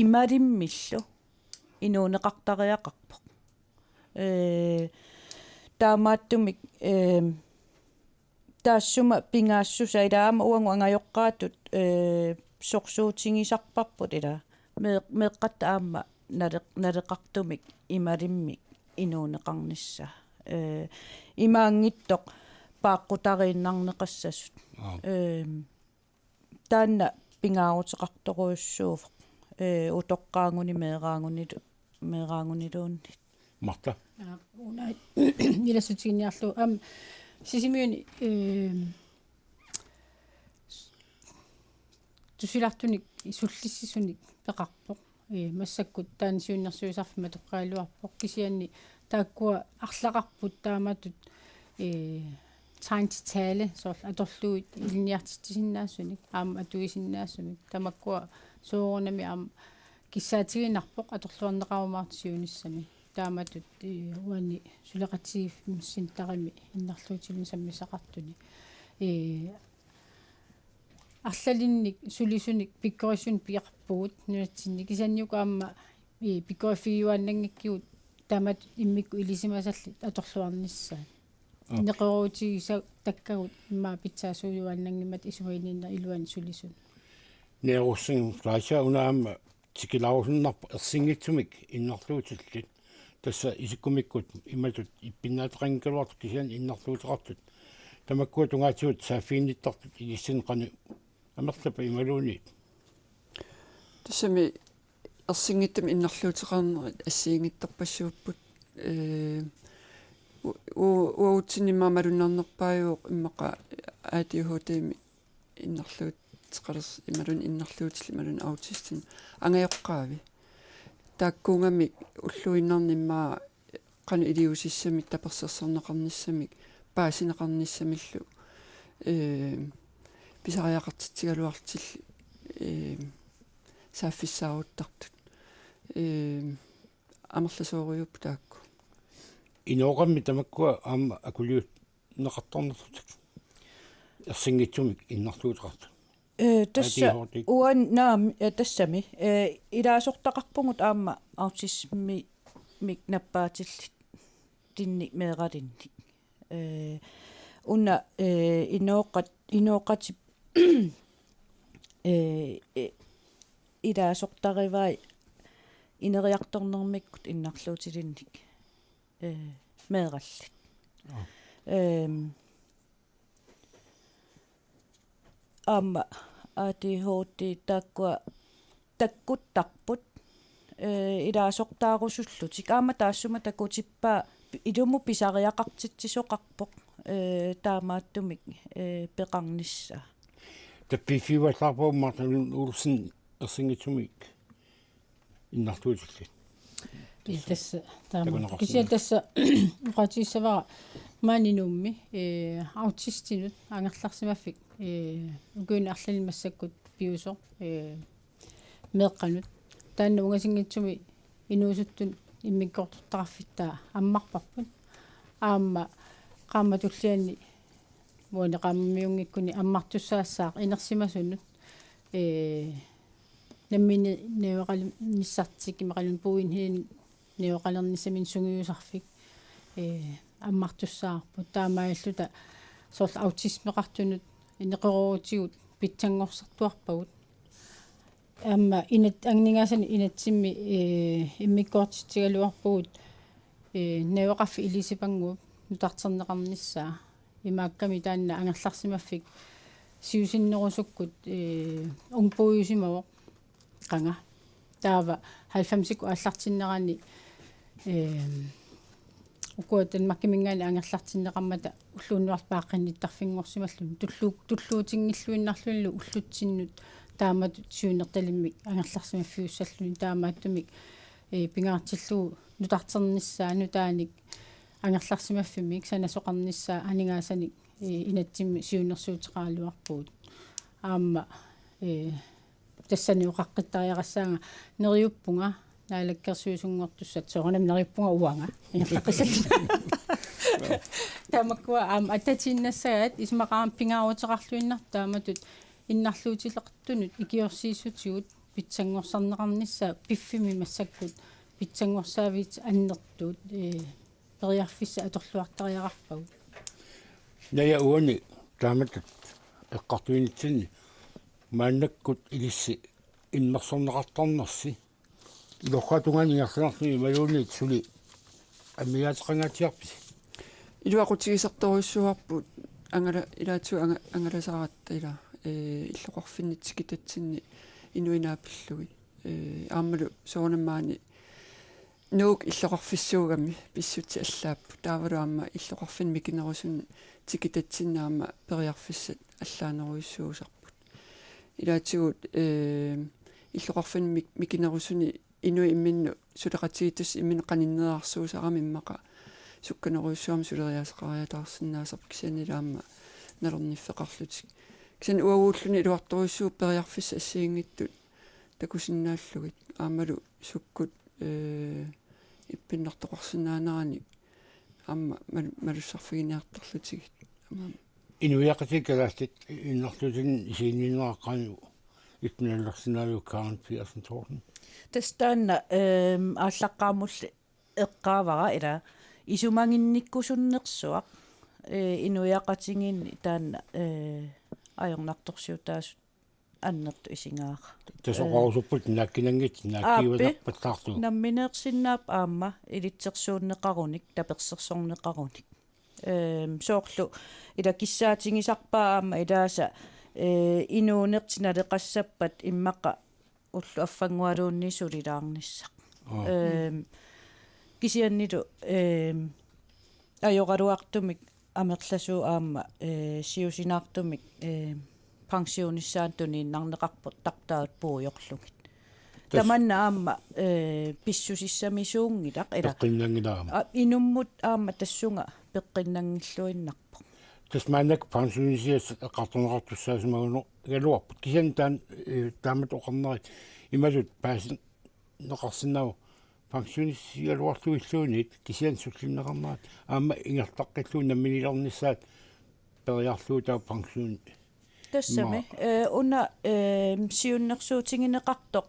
imalimmillu inuuneqartariaqarpoq. Ee, taamaattumik, ee, taassuma pingaassusaa ilaa aamma uagut angajoqqaatut, ee, sorsuutigisarparput ilaa mee-, meeqqat aamma nale-, naleqartumik imalimmik inuuneqarnissaa. Ee, imaanngitsoq paaqqutariinnarneqassasut. Aap. Ee, taanna pingaaruteqartorujussuuvoq. Ee, utoqqaaguni meeraagunilu-, meeraaguniluunniit. Martha. Aa, una ilassutiginniarlugu. Aamma Sisimiuni, ee, tusilartunik sullissisunik peqarpoq. Ee, massakkut taanna siunnersuisarfik matoqqagaluarpoq kisianni taakkua arlaqarput taamatut, ee, tegn til tale, soorlu atorlugit ilinniartitsisinnaasunik, aamma atuisinnaasumik. Tamakkua soorunami aamma kissaatiginarpoq atorluarneqarumaartut siunissami. Taamatut, ee, uani suleqatigiiffimmik centerimi innarluutilinnut sammisaqartuni. Ee, arlalinnik sulisunik pikkorissunik piaqarpugut nunatsinni kisianni uku aamma, ee, pikkoriffigiuaannanngikkigut taamatut immikkut ilisimasallit atorluarnissaat. Aap. Neqeroorutigisatakkagut immaqa pitsaasuujuaannanngimmat isumaginninneq iluani sulisunut. Neerussin Fleischer, una aamma tikilaarusunnarpoq ersinngitsumik innarluutillit. Tassa isikkumikkut imatut ippinnaateqanngikkaluartut kisianni innarluuteqartut. Tamakkua tungaatigut saaffiginnittartut ilissinnut qanoq amerlappat imaluunniit? Tassami ersinngitsumik innarluuteqarnerit assigiinngitsorpassuupput. Ee, u-, u-, uagutsinnut immaqa malunnarnerpaajuvoq immaqa A D H D-mik innarluuteqalers-, imaluunniit innarluutillit imaluunniit autistinut angajoqqaavi. Taakkuugamik ulluinnarni immaqa qanoq iliuusissamik tapersersorneqarnissamik paasineqarnissamillu, ee, pisariaqartitsigaluarlutillu, ee, saaffissaaruttartut. Ee, amerlasoorujuupput taakku. Inooqami tamakkua aamma akuliut- neqartarnerlutik. Ersinngitsumik innarluuteqartut. Ee, tassa A D H D. Uan naam, ee, tassami, ee, ilaasortaqarpugut aamma autismimik nappaatillit tinnik meeralinnik. Ee, una, ee, inooqat-, inooqatip, ee, ee, ilaasortarivai ineriartornermikkut innarluutilinnik. Ee, meerallit. Aa. Ehm, aamma A D H D taakkua takkuttarput, ee, ilaasortaarusullutik. Aamma taassuma takutippaa pi-, ilumut pisariaqartitsisoqarpoq, ee, taamaattumik, ee, peqarnissaa. Tappiffiuallaarpara Martha Lund Olsen ersinngitsumik innarluutillit. Ii, tassa taama. Takuneqarsimavoq. Kisianni tassa oqaatigissavara maani Nuummi, ee, autistinut angerlarsimaffik, ee, ukiuni arlalinni massakkut piviusoq, ee, meeqqanut. Taanna ungasinngitsumi inuusuttut immikkoortortaqarfittaaq ammarparput. Aamma qaammat tullianni uani qaammammiunngikkuni ammartussaassaaq inersimasunut, ee, nammineq najugaqalernissartik imaluunniit puuinhilin najugaqalernissaminnut sungiusarfik, ee, ammartussaavarput. Taamaalilluta soorlu autismeqartunut neqeroorutigut pitsanngorsartuarpagut. Aamma inat-, aningaasanik inatsimmi, ee, immikkoortitsigaluarpugut, ee, najugaqarfik ilisipannguup nutarterneqarnissaa. Imaakkami taanna angerlarsimaffik siusinnerusukkut, ee, ungpuiusimavoq qanga. Taava halvfemsikkut aallartinnerani Ehm, ukua Danmarkiminngaanniit angerlartinneqarmata ulluunnuarlu paaqqinnittarfinngorsimalluni tullu-, tulluutinngilluinnarlunilu ullutsinnut taamatut siunertalimmik angerlarsimaffiussalluni taamaattumik, eh, pingaartillugu nutarternissaa nutaanik angerlarsimaffimmiit sanasoqarnissaa aningaasanik, eh, inatsimmi siunnersuuteqaraluarpugut. Aamma, eh, tassani oqaqqittariaqassaanga neriuppunga naalakkersuisunngortussat soorunami neriuppunga uanga ingerlaqqissallugu. Tamakkua aamma attatiinnassagaat isumaqarama pingaaruteqarluinnartut taamatut innarluutilertunut ikiorsiissutigut pitsanngorsarneqarnissaa piffimmi massakkut pitsanngorsaaviit annertuut, ee, periarfissat atorluartariaqarpagut. Naja uani taamatut eqqartuinitsinni maannakkut ilissi immersorneqartarnersi ilorraap tungaanut ingerlanarluni imaluunniit suli ammigaateqangaatsiarpisi? Iluaqutigisartorujussuuarput angala-, ilaatigut anga-, angalasaratta ila, ee, illoqarfinni tikitatsinni inuinnaat pillugit. Ee, aammalu soorunami maani Nuuk illoqarfissuugami pissutsit allaapput. Taavalu aamma illoqarfinni mikinerusuni tikitatsinni aamma periarfissat allaanerujussuusarput. Ilaatigut, ee, illoqarfinni mik-, mikinerusuni inuit imminnut suleqatigiittussat imminnut qaninneersuusarami immaqa sukkanerujussuarmik suleriaaseqariataarsinnaasarput kisiannili aamma nalorniffeqarlutik. Kisianni uaguulluni iluartorujussuuvoq periarfissat assigiinngitsut takusinnaallugit aammalu sukkut, ee, ippinnartoqarsinnaaneranik aamma mal-, malussarfiginiartarlutigit. Aamma. Inuiaqatigiit kalaallit innarluutinut isiginninnerat qanoq ittunalersinnaaviuk Karen Petersen Thorsen? Tassa taanna, ehm, aallaqqaammulli eqqaavara ila isumaginnikkusunnersuaq, ee, inuiaqatigiinni taanna, ee, ajornartorsiutaasut annertut isigaara. Tassa oqarusupput naakkinanngitsoq, aappi, naakkiuatarpallaarlugu. Nammineersinnaapput aamma ilitsersuunneqarunik, tapersersorneqarunik. Ehm, soorlu ila kissaatigisarpaa aamma ilaasa, ee, inuunertik naleqassappat immaqa ulloq affanngualuunniit sulilaarnissaq. Aa. Ehm, kisiannili, ehm, ajoraluartumik amerlasuut aamma, ee, siusinaartumik, ee, pensionissaanut tuniinnarneqarput tartaat puigorlugit. Tas- Tamanna aamma, ee, pissusissamisuunngilaq ila. Peqqinnanngilaq aamma. A, inummut aamma tassunga peqqinnanngilluinnarpoq. Tassa maannakkut pensionisiassat eqqartorneqartussaasimaguno-, -galuarput. Kisianni taan-, ee, taamatut oqarnerit imatut paasin-, -neqarsinnaavoq pensionisigaluarlugilluunniit kisianni sullinneqarnerat aamma ingerlaqqillugu namminiilernissaat periarlugu taava pensioni. Tassami, immaqa, eh, una, eh, siunnersuutigineqartoq,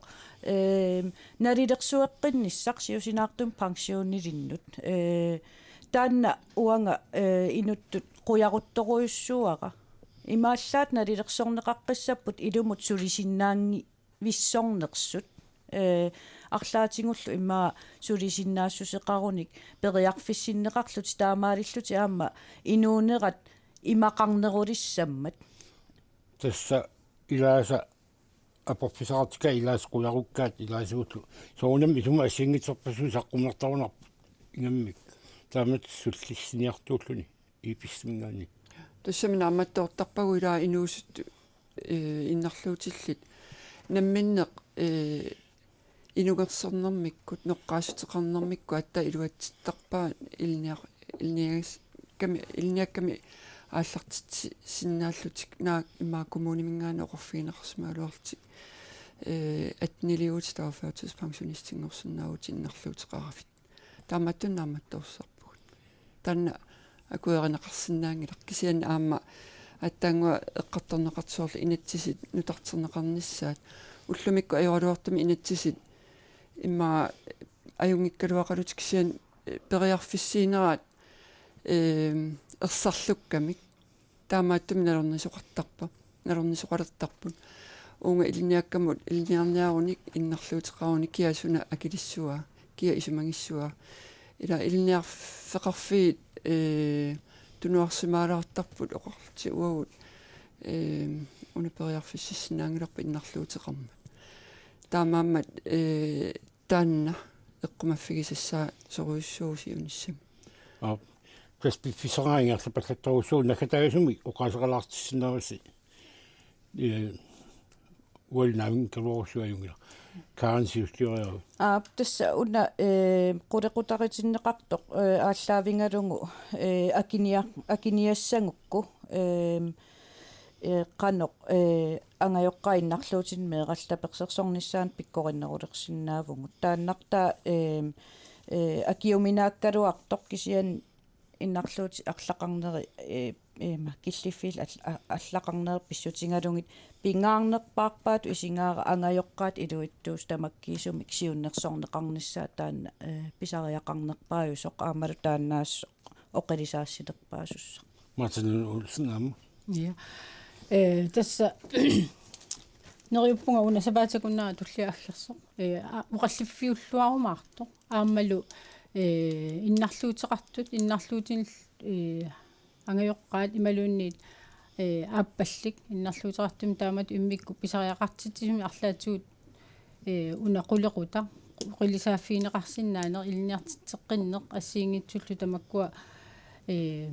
eh, nalilersueqqinnissaq siusinaartumik pensionilinnut. Eh, taanna uanga, eh, inuttut qujaruttorujussuuara. Imaallaat nalilersorneqaqqissapput ilumut sulisinnaanngi-, -vissornersut. Ee, arlaatigullu immaqa sulisinnaassuseqarunik periarfissinneqarlutik taamaalillutik aamma inuunerat imaqarnerulissammat. Tassa ilaasa aporfissaqartikkaat ilaasa qujarukkaat ilaasigullu. Soorunami isummat assigiinngitsorpassuit saqqummertarunarput ingammik. Taamatut sullissiniartuulluni. I P S-iminngaanniit. Tassami naammattoortarpagut ilaa inuusuttut, eh, innarluutillit. Namminneq, eh, inungersornermikkut, noqqaassuteqarnermikkut aatsaat iluatsittarpaat ilinniar-, ilinniagas-, -kami, ilinniakkami aallartitsisinnaallutik naak immaqa kommuniminngaanniit oqarfigineqarsimagaluarlutik. Eh, atteniliuutit taava førtidspensionistinngorsinnaavutit innarluuteqaravit. Taamaattumik naammattoortarpugut. Taanna akuerineqarsinnaanngilaq kisianni aamma aatsaannguaq eqqartorneqartoq soorlu inatsisit nutarterneqarnissaat. Ullumikkut ajoraluartumik inatsisit immaqa ajunngikkaluaqalutik kisianni, eh, periarfissiineraat, eh, ersarlukkamik. Taamaattumik nalornisoqartarpa-, nalornisoqalertarput. Uunga ilinniakkamut ilinniarniarunik innarluuteqarunik kia suna akilissavaa, kia isumagissavaa. Ila ilinniarfeqarfiit, eh, tunuarsimaalaartarput oqarlutik uagut, eh, una periarfississinnaanngilarput innarluuteqarmat. Taamaammat, eh, taanna eqqumaffigisassaassorujussuuvoq siunissami. Aap. Tassa piffissaq ingerlapallattorujussuuvoq, naggataasumik oqaaseqalaartissinnaavasi. Ee, ualnaavin kaluarussuajunngila. Karen siustioriaru. Aap, tassa una, ee, qulequtaritinneqartoq, ee, aallaavigalugu, ee, akinia-, akiniassagukku, ee, ee, qanoq, ee, angajoqqaat innarluutinik meeraltapersersornissaannut pikkorinnerulersinnaavugut. Taannartaa, ee, ee, akiuminaakkaluartoq kisianni innarluutit arlaqarneri, ee, ima, killiffiit al-, a-, arlaqarneri pissutigalugit pingaarnerpaarpaatut isigaara angajoqqaat iluitsuusut tamakkiisumik siunnersorneqarnissaat taanna, ee, pisariaqarnerpaajusoq aammalu taannaassoq oqilisaassinnerpaasussaq. Martin Olsen aamma. Ja. Ee, tassa neriuppunga una sapaatip akunnera tullia aggersoq. Ee, a-, oqalliffeqarluarumaartoq. Aammalu, ee, innarluuteqartut, innarluutinillu, ee, angajoqqaat imaluunniit, ee, aappallik innarluuteqartumik taamatut immikkut pisariaqartitsisumik arlaatigut, ee, una qulequtaq, oqilisaaffigineqarsinnaaneq, ilinniartitseqqinneq, assigiinngitsullu tamakkua, ee,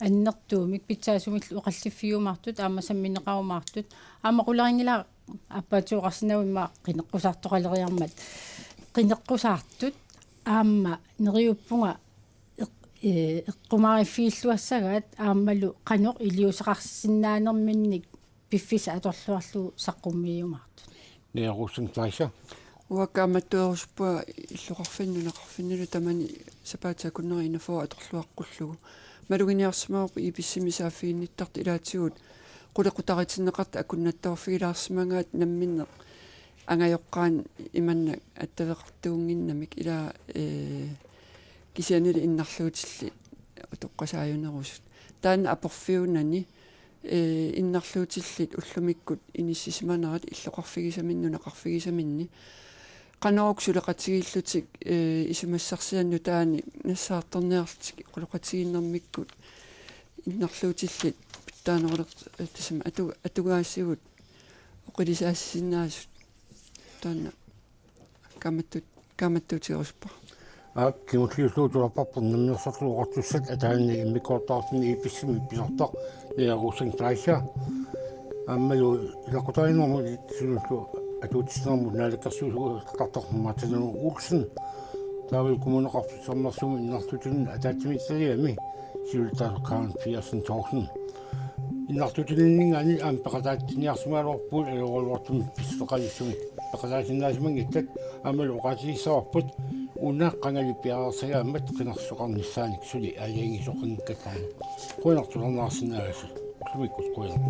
annertuumik pitsaasumillu oqalliffigiumaartut aamma sammineqarumaartut aamma qularinngilara, aappaattut oqarsinnaavoq immaqa qineqqusaartoqaleriarmat, qineqqusaartut aamma neriuppunga eq-, ee, eqqumaariffigilluassagaat aammalu qanoq iliuuseqarsinnaanerminnik piffissaq atorluarlugu saqqummiiumaartut. Nina Rosing-Fleischer. Uanga kaammattuerusuppunga illoqarfinni nunaqarfinnilu tamani sapaatip akunnera enogfyrre atorluaqqullugu. Maluginiarsimavarput I P S-imi saaffiginnittartut ilaatigut qulequtaritinneqartut akunnattoorfigilaarsimagaat namminneq angajoqqaanut imannak attaveqartuunnginnamik ilaa, ee, kisiannili innarluutillit utoqqasaajunerusut. Taanna aporfiunani, ee, innarluutillit ullumikkut inissisimanerat illoqarfigisaminni nunaqarfigisaminni qanoq suleqatigiillutik, ee, isumassarsiannut taanna nassaartorniarlutik quleqatigiinnermikkut innarluutillit pitsaaneruler-, ee, tassami atu-, atugaasigut oqilisaassinnaasut taanna kaammattu-, kaammattuutigerusuppara. Aap, kingulliullugu tulapparput Namminersorlutik Oqartussat ataani immikkoortortaqartumik I P S-imi pisartoq Nina Rosing-Fleischer. Aammalu ilaqutariinnermut sunullu atuutsinermut naalakkersuisuuteqartartoq Martin Olsen. Taavalu Kommuneqarfik Sermersuumi innarluutitut ataatsimiititaliami siulittaasoq Karen Petersen Thorsen. Innarluutininninngaanniit aamma peqataatsiniarsimagaluarpugut ajoraluartumik pissuteqalissumik. Peqataasinnaasimanngitsut aammalu oqaatigissavarput una qangali piareersagaammat qinersisoqarnissaanik suli aalajangiisoqanngikkallaanut. Qujanaq tusarnaarsinnaagavit. Ullumikkut qujanaq.